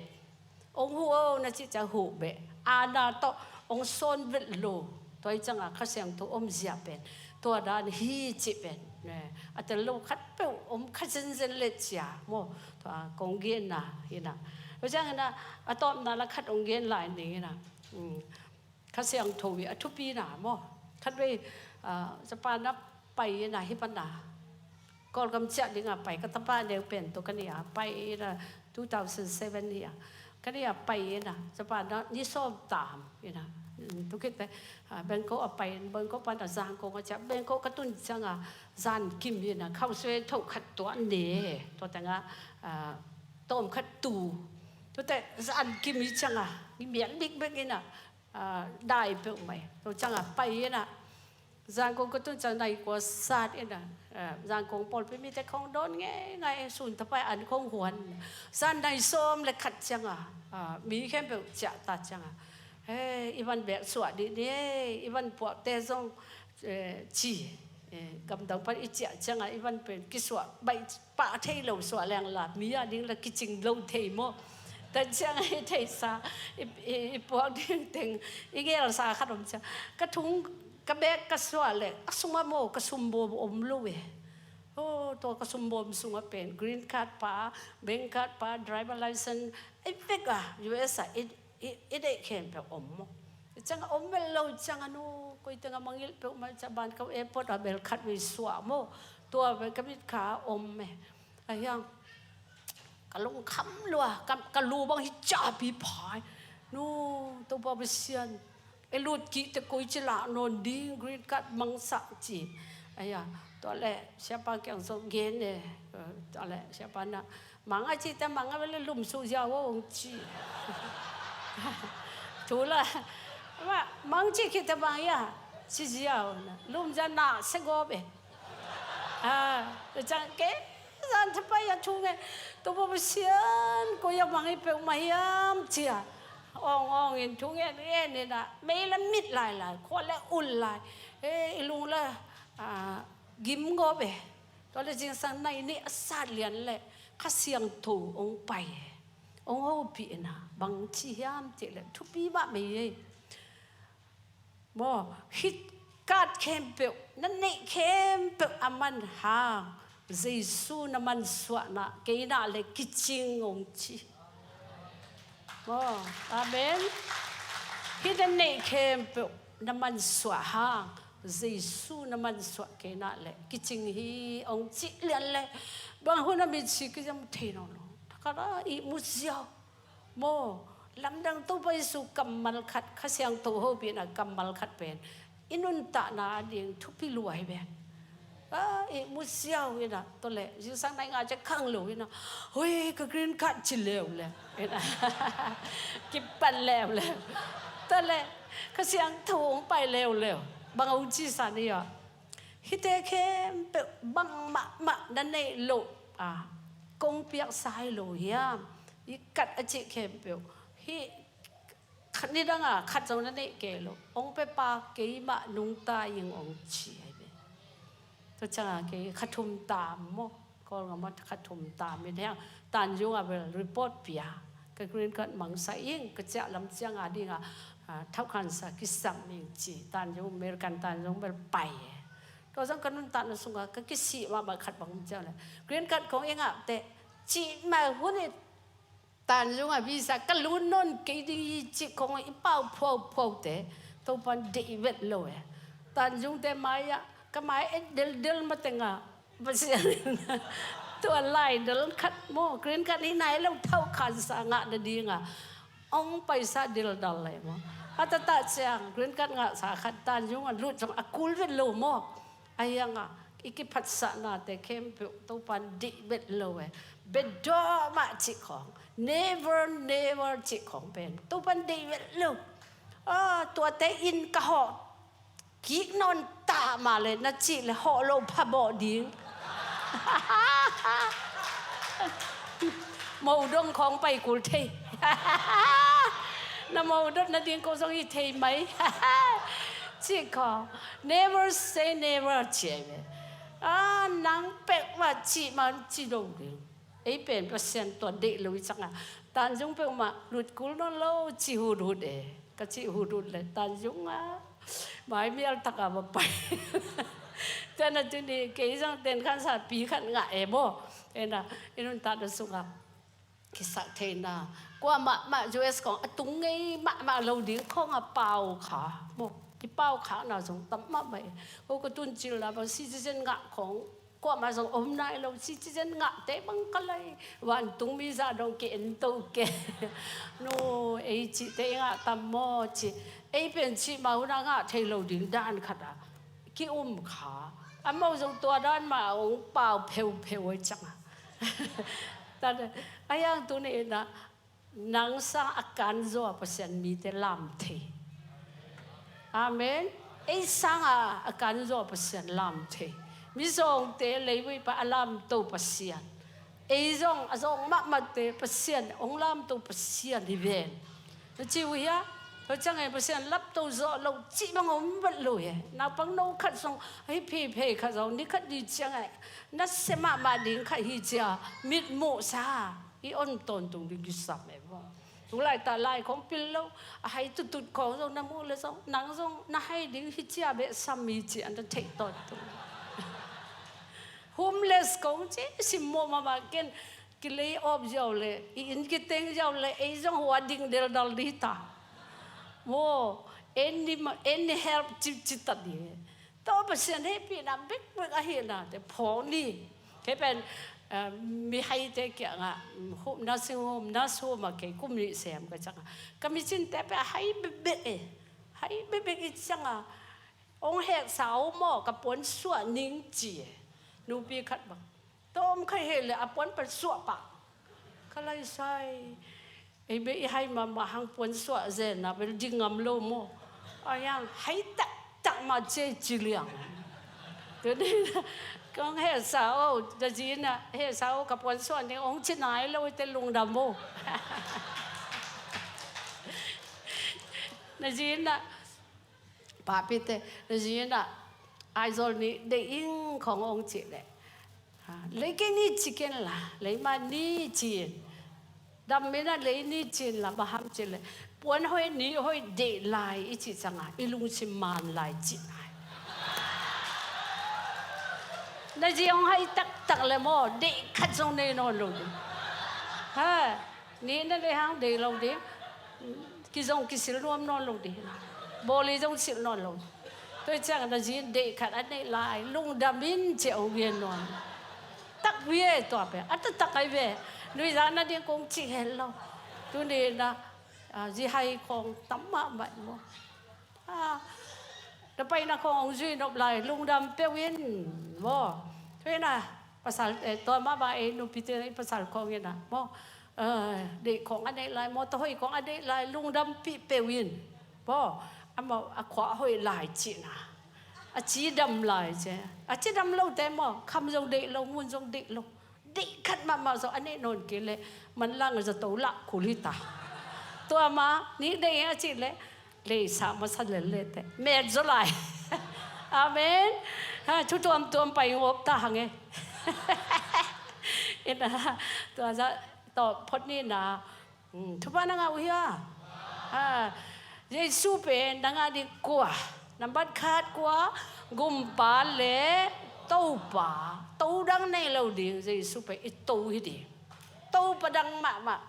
Ong huh o na cih ciang huh beh. Aana tawh ong sawn vet lo. Tua i ciang a Kha Siangtho om zia pen tua dan hi cih pen, ne, a tel lo khat peuh om kha zenzen le cia maw. Tua kong genna hi na. Tua ciang hi na, a tawpna la khat ong gen lai ning hi na. Mm. Kha Siangtho i a thupina maw. Khatvei, ah, Japan a pai ina hi pan a Kawlgam ciah ding a pai ka tapa neu pen tawh ka ni a pai ina two thousand seven hi a. Ka ni a pai ina Japan a ni sawm tam ina. Mm, tu khit teh, ah, Bangkok a pai, Bangkok pan a Zangkong a ciah, Bangkok ka tun ciang a zan kim ina khauh sui tho khat tua ne. Tua teng a, ah, tawm khat tu. Tu teh zan kim i ciang a ni mial bik bek ina. Ah, dai peuhmah. Tua ciang a pai ina Zangkong ka tun ciang nai kua sat ina, ah, Zangkong pawlpi mite khong dawn ngeingai, sun tapai an khong huan. Zan nai sawm le khat ciang a, ah, mi khempeuh ciah ta ciang a, "Hei, i van bek suah dih ni, i van puakte zong," eh, ci, eh, gamdang pan i ciah ciang a i van pen kisuah baih pah thei lo suah leng la, mi a ding la kicing lo thei maw. Tan ciang a i theihsa, i, i, i puak ding teng, i gelsa khat om ciang. Ka thung, ka bek ka suah le, a sungah maw, ka sumbawm om lo e. Oh, tua ka sumbawm sungah pen, green card pa, bank card pa, driver license, i vek a, U S a, i, i, i deih khempeuh om maw. Ciang a om vel lo, ciang a nu, koi teng a mangilh peuhmah, ciang ban ka airport a bel khat vei suah maw. Tua vel ka mitkha a om e. A hiang, ka lungkham lua, ka, ka lu bang hi ciahpi phai. Nu, Topa Pasian, e lut kih teh koi ci lah nawn ding, green card mangsak ci. Aya, tua leh, siapa kiang zong gen e. Eh, tua leh, siapa na, mang a ci teh mang a bel lum su ziau ong ci. Tu la, ma, mang ci khit teh mang ya, ci ziau na. Lum zia na se gawp e. Ah, ciang ke, Zan thapai a thu ngen, Topa Pasian, koi a mang hi peuhmah hiam ci-a awng awng in thu ngen ngen in ah, mei le mit lailai, khua le ul lai, e, i lung le, a, gim gawp e. Tua le zingsang nai nih a sat lian le Kha Siangtho hong pai e. Hong hopih in ah bang ci hiam cih le thupi mah mei e. Maw, hih card khempeuh, na neih khempeuh a man hang Jesu na mansuahna kei na le kicing hong ci. Maw, amen. Hih na neih khempeuh na mansuah hang Jesu na mansuah kei na le kicing hi hong cih lian le, bang hun a mitsi kizam thei nawn lo. Thakhat a ihmu ziau. Maw, lamdang Topa Jesu kammal khat, Kha Siangtho hopih in ah kammal khat pen i nuntakna ading thupi lua hi ve. A, ihmu ziau in ah, tua le zingsang nai nga ciang khang lo in ah, hoi, ka green card ci leuleu in ah, kipan leuleu. Tua le Kha Siangtho hong pai leuleu. Bang hong ci sa ni a, hihte khempeuh bang mahmah na neih loh a, kong piaksa hi lo hiam? Hih card a cih khempeuh, hih khat, nidang a khat zong na neih kei lo, hong pia pa keimah nungta ing hong ci hi ve. Tua ciang a kei kha thum tam maw, Kawlgam ah kha thum tam in heng, Tanjung ah bel report pia, ka green card mangsak ing, ka ciah lam ciang a ding a, a, thauhkhansa kisam ing ci, Tanjung, American Tanjung bel pai e. Tua zong ka nuntakna sungah ka kisih mahmah khat bang om ciang le, green card kong i ngah teh, cih mah hun in Tanjung ah visa ka lut nawn kei ding hi cih kong i pau phuauphuau teh, Topa'n deih vet lo e. Tanjung te mai ah, ka mai et deldel mateng ah, Pasian in tua lai dal khat maw, green card hi nai lo, thauhkhansa ngah nading a hong paisa dildal lai maw. A taktak ciang green card ngahsa khat Tanjung ah lut zong a kul vet lo maw. Ahi hang a, i kiphatsahnate khempeuh Topa'n deih vet lo e. Bedawh mah cih khawng, never, never cih khawng pen Topa'n deih vet lo. A, tuate in ka hawh kik nawn ta mah le na cih le hawh lo pha bawh ding. Mo dong khawng pai kul thei. Na mo dot nading ko zong hi thei mai. Cih khawng, never say never ci ai ve. A, nang peuhmah cih man ci lo ding. Ei pen Pasian tua deih lo i ciang a, Tanjung peuhmah lut kul nawn lo ci huthut e. Ka cih huthut le Tanjung a mai mial tak a va pai. Tua na tuni kei zong ten khansa pi khat ngah e maw. Ena, i nuntakna sungah kisak theihna, kuamah mah U S khawng a tung ngei mahmah lo ding khawng a pau kha maw. I pau khakna zong tam mahmah e. Ko ka tun cil na bang citizen ngah khawng kuamah zong om nai lo, citizen ngahte bang ka lai. Vantung mi zah dong ki en to ke. No, ei cihte i ngah tam maw ci. Ei pen cih mah hun a ngah thei lo ding dan khat a ki-um kha. Amau zong tua dan mah a hong pau pheupheu a ciang a. Tate, a yang tuni in a, nang sang a kanzaw a Pasian mite lam thei. Amen. Ei sang a, a kanzaw a Pasian lam thei. Mizawngte leivui pan a lamto Pasian. Ei zong a zawng mahmahte Pasian, hong lamto Pasian hi ven. Na ci uh hia? Tua ciang e Pasian lapto zawh loh cih bang om vet lo hi. Naupang no khat zong, hih pheiphei khat zong, ni khat ni ciang e, na sia mahmah ding khat hi cia, mitmuhsa. I on tawntung ding kisam e maw. Tu laitak lai khawng pil lo, a hai tutut khawng zong na muh le zong, nang zong na hai ding hi cia beh sam hi ci an ta theih tawntung. Homeless khawng ci simmawh mahmah ken, ki lay off ziau le, i inn kiteng ziau le, ei zong hua ding deldal dih ta. Maw, any, any help cipcip ta dih. Tua Pasian hehpihna bekbek ahihna te phawk ni. Kei pen, eh, mihaite kiangah, mm, home, nursing home, nurse home ah kei kum nih sem ka ciangah, ka micinte pen a hai bekbek e. Hai bekbek i ciangah, hong heksa uh maw, ka puan suah ning ci e. Nupi khat bang. Tawm kha heh le a puan pan suah pah. Ka lai sai. Ei beh i hai mahmah hang puan suah zen a bel ding ngam lo maw. A yang hai taktak mah ci ei ci liang. Tuni kong hehsa o, na zi in ah hehsa o, ka puan suan ding ong ci nai lo, i te lungdam o. Na zi in ah, papi te, na zi in ah Aizawl ni deih ing khong ong ci leh, ha, lei kei ni ci ken la, lei mah ni ci in. Dam in ah lei ni ci in la, bang hang ci leh, puan hoih ni hoih deih lai i cih ciang a i lungsim man lai cih lai. Na zi ong hai taktak leh maw, deih khat zong nei nawn lo ding. Ha, ni na lei hang deih lo ding. Kizong kisil nuam nawn lo ding. Bawli zong sil nawn lo. Tua ciang na zi in deih khat a neih lai, lungdam in ci a ong gen nuam. Tak ve tua pen a taktak ai ve. Nuihzak nading kong cih hen lo. Tuni in ah, ah, zi hai khong tam mahmah maw. Ah, na paina khong ong zui nop lai, lungdam peuh in maw. Tua in ah pasal, eh, tua mah bang ei nupi te, ei pasal khong in ah maw, eh, deih khong a neih lai, mawtaw hoih khong a neih lai, lungdampih peuh in maw. Amau a khua hoih lai cihna, a cidam lai ci. A cidam lote maw, kham zong deih lo, ngun zong deih lo. Deih khat mahmah zong a neih nawn kei leh, manlang zato lah kul hi ta. Tua mah ni deih a cih leh, leisa masa lel leh teh met zaw lai. Amen. Ha, thu tuamtuam pai ngawp ta hang e. Ina, tua zah tawh phot ni na. Hmm, thupha na ngah uh hia? Ha, Jesu pen na ngah ding kua? Nambat khat kua? Gumpa le Topa. To dang nei lo ding, Jesu pen i To hi ding. Topa dang mahmah.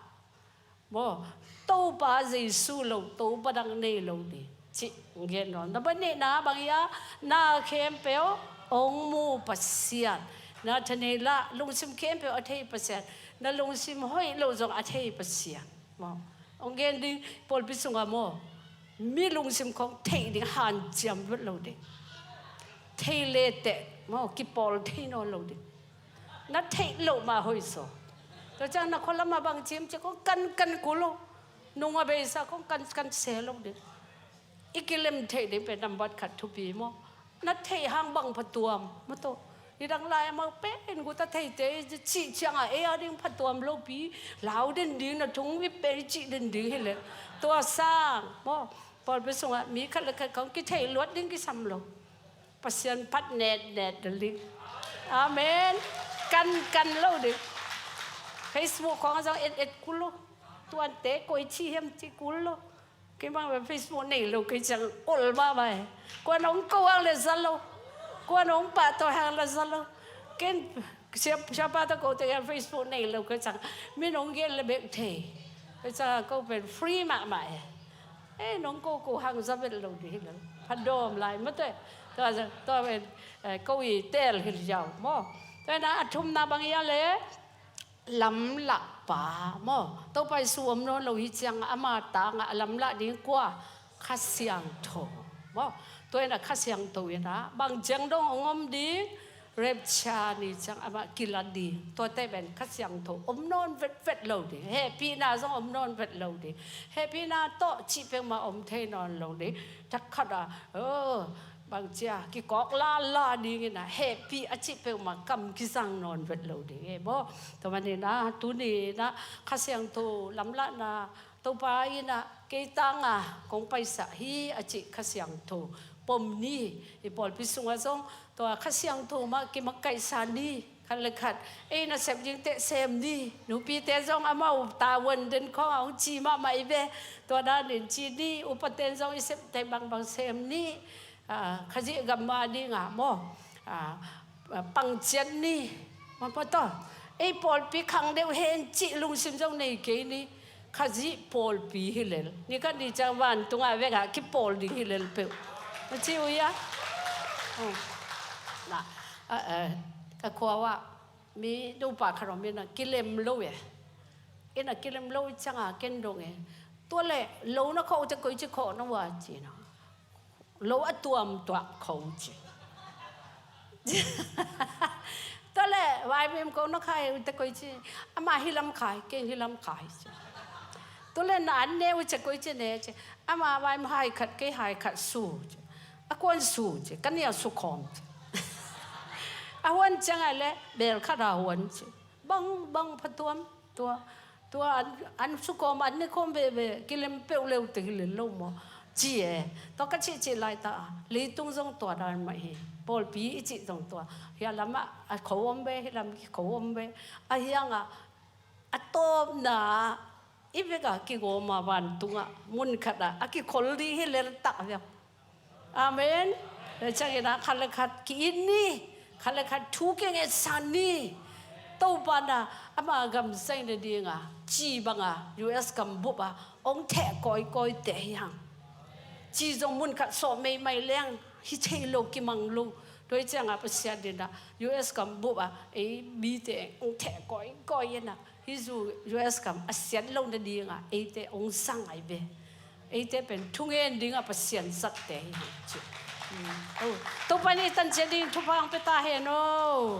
Maw, Topa Jesu lo, Topa dang nei lo ding. Cih gen nawn. Nambat nihna bang hia? Na khempeuh ong mu Pasian. Na thaneih lah, lungsim khempeuh a thei Pasian. Na lungsim hoih lo zong a thei Pasian. Maw, ong gen ding, pawlpi sungah maw, mi lungsim khong theih ding hanciam vet lo ding. Thei leteh maw, kipawl thei nawn lo ding. Na theih loh mah hoih zaw. Tua ciang na khua lamah bang ci hiam cih khong kankan kul lo. Nung a beisa khong kankan se lo ding. I kilem theih ding pen nambat khat thupi maw. Na theih hang bang phatuam maw tawh. Hi dang lai amau pen guta theite i cih ciangah ei a ding phatuam lopi, lau den ding, na thung i pen i cih den ding hi leh. Tua sang maw, pawlpi sungah mi khat le khat khong kitheih luat ding kisam lo. Pasian phat netnet ding. Amen. Kankan lo ding. Facebook khong a zong et et kul lo. Tuante koi ci hiam ci kul lo. Kei bang bel Facebook nei lo kei ciang ol mahmah e. Kuan ong ko hang le za lo. Kuan ong pahtawi hang le za lo. Ken sia, siapa tawh ko te Facebook nei lo kei ciang, min ong gen le bek thei. Kei ciang ko pen free mahmah e. Eh, nong ko ko hang za vet lo ding hi lo. Phadawm lai mate. Tua, tua pen, eh, ko i teel hi liau maw. Tua na a thumna bang hia le, lamlahpa maw. Topa Jesu om nawn lo hi ciang ama tangah a lamlah ding kua? Kha Siangtho maw. Tua in a Kha Siangtho in a bang ciang dong ong om ding? Rapture ni ciang amah kila ding. Tuate pen Kha Siangtho om nawn vetvet lo ding. Hehpihna zong om nawn vet lo ding. Hehpihna tawh cih peuhmah om thei nawn lo ding. Thak khat a, oh, bang cia kikawk lala dingin a, hehpih a cih peuhmah kam kizang nawn vet lo ding e maw. Tua manin a tuni in a Kha Siangtho lamlahna, Topa in a kei tangah kong paisak hi a cih Kha Siangtho pom ni. I pawlpi sungah zong tua Kha Siangtho mah kimakaihsa ni. Khat le khat ei nasep ding teh sem ni. Nupite zong amau tavuan den khawng a hong ci mahmah i ve. Tua danin ci ni. Upaten zong i sep teh bangbang sem ni. Ah, Khazih gam ma dingah maw, ah, pangciat ni. Maw, maw tawh, ei pawlpi khang deuh hen cih lungsim zong nei kei ni. Khazih pawlpi hi lel. Ni khat ni ciang vantungah vekah kipawl ding hi lel peuh. Na ci uh hia? Oh. Na, ah, eh, ka khua uah mi nupa khat om in a kilem lo e. In a kilem lo i ciangah ken dong e. Tua leh lo na khawh uh teh koi ci khawh na uh a ci na. Lo a tuamtuah kho ci. Tua leh vaimim ko na khai uh teh koi ci. Amah hih lam khai, kei hih lam khai ci. Tua leh na an ne uh teh koi ci ne ci. Amah vaimim hai khat, kei hai khat su ci. A kuan su ci, ka nia su khawm ci. A huan ciangah le bel khat a huan ci. Bang bang phatuam tua. Tua an, an sukawm an ne khawm veve kilem peuh leu te kilel lo maw? Ci e. Tua ka cihcih laita a leitung zong tua dan mah hi. Pawlpi i cih zong tua. Hia lamah a kho om ve, hi lam kho om ve. A hiangah a tawpna i vekah kigawma vantungah munkhatah a kikhol dih hi leltak vek. Amen. Tua ciangin ah khat le khat ki-it ni. Khat le khat thu kingetsa ni. Topa na ama gamsai nadinga ci banga U S gam bup a hong theh kawikawi te hi hang. Ci zong munkhat sawh meimai leng hi thei lo, kimang lo. Tua hi cianga Pasian dinah U S gam bup a ei mite hong theh kawikawi inah hi zu U S gam a siat lo nadinga eite hong sang ai ve. Eite pen thungen dingah Pasian zatte hi hang ci. Topa nih tan ciat ding thupha hong pia ta hen aw.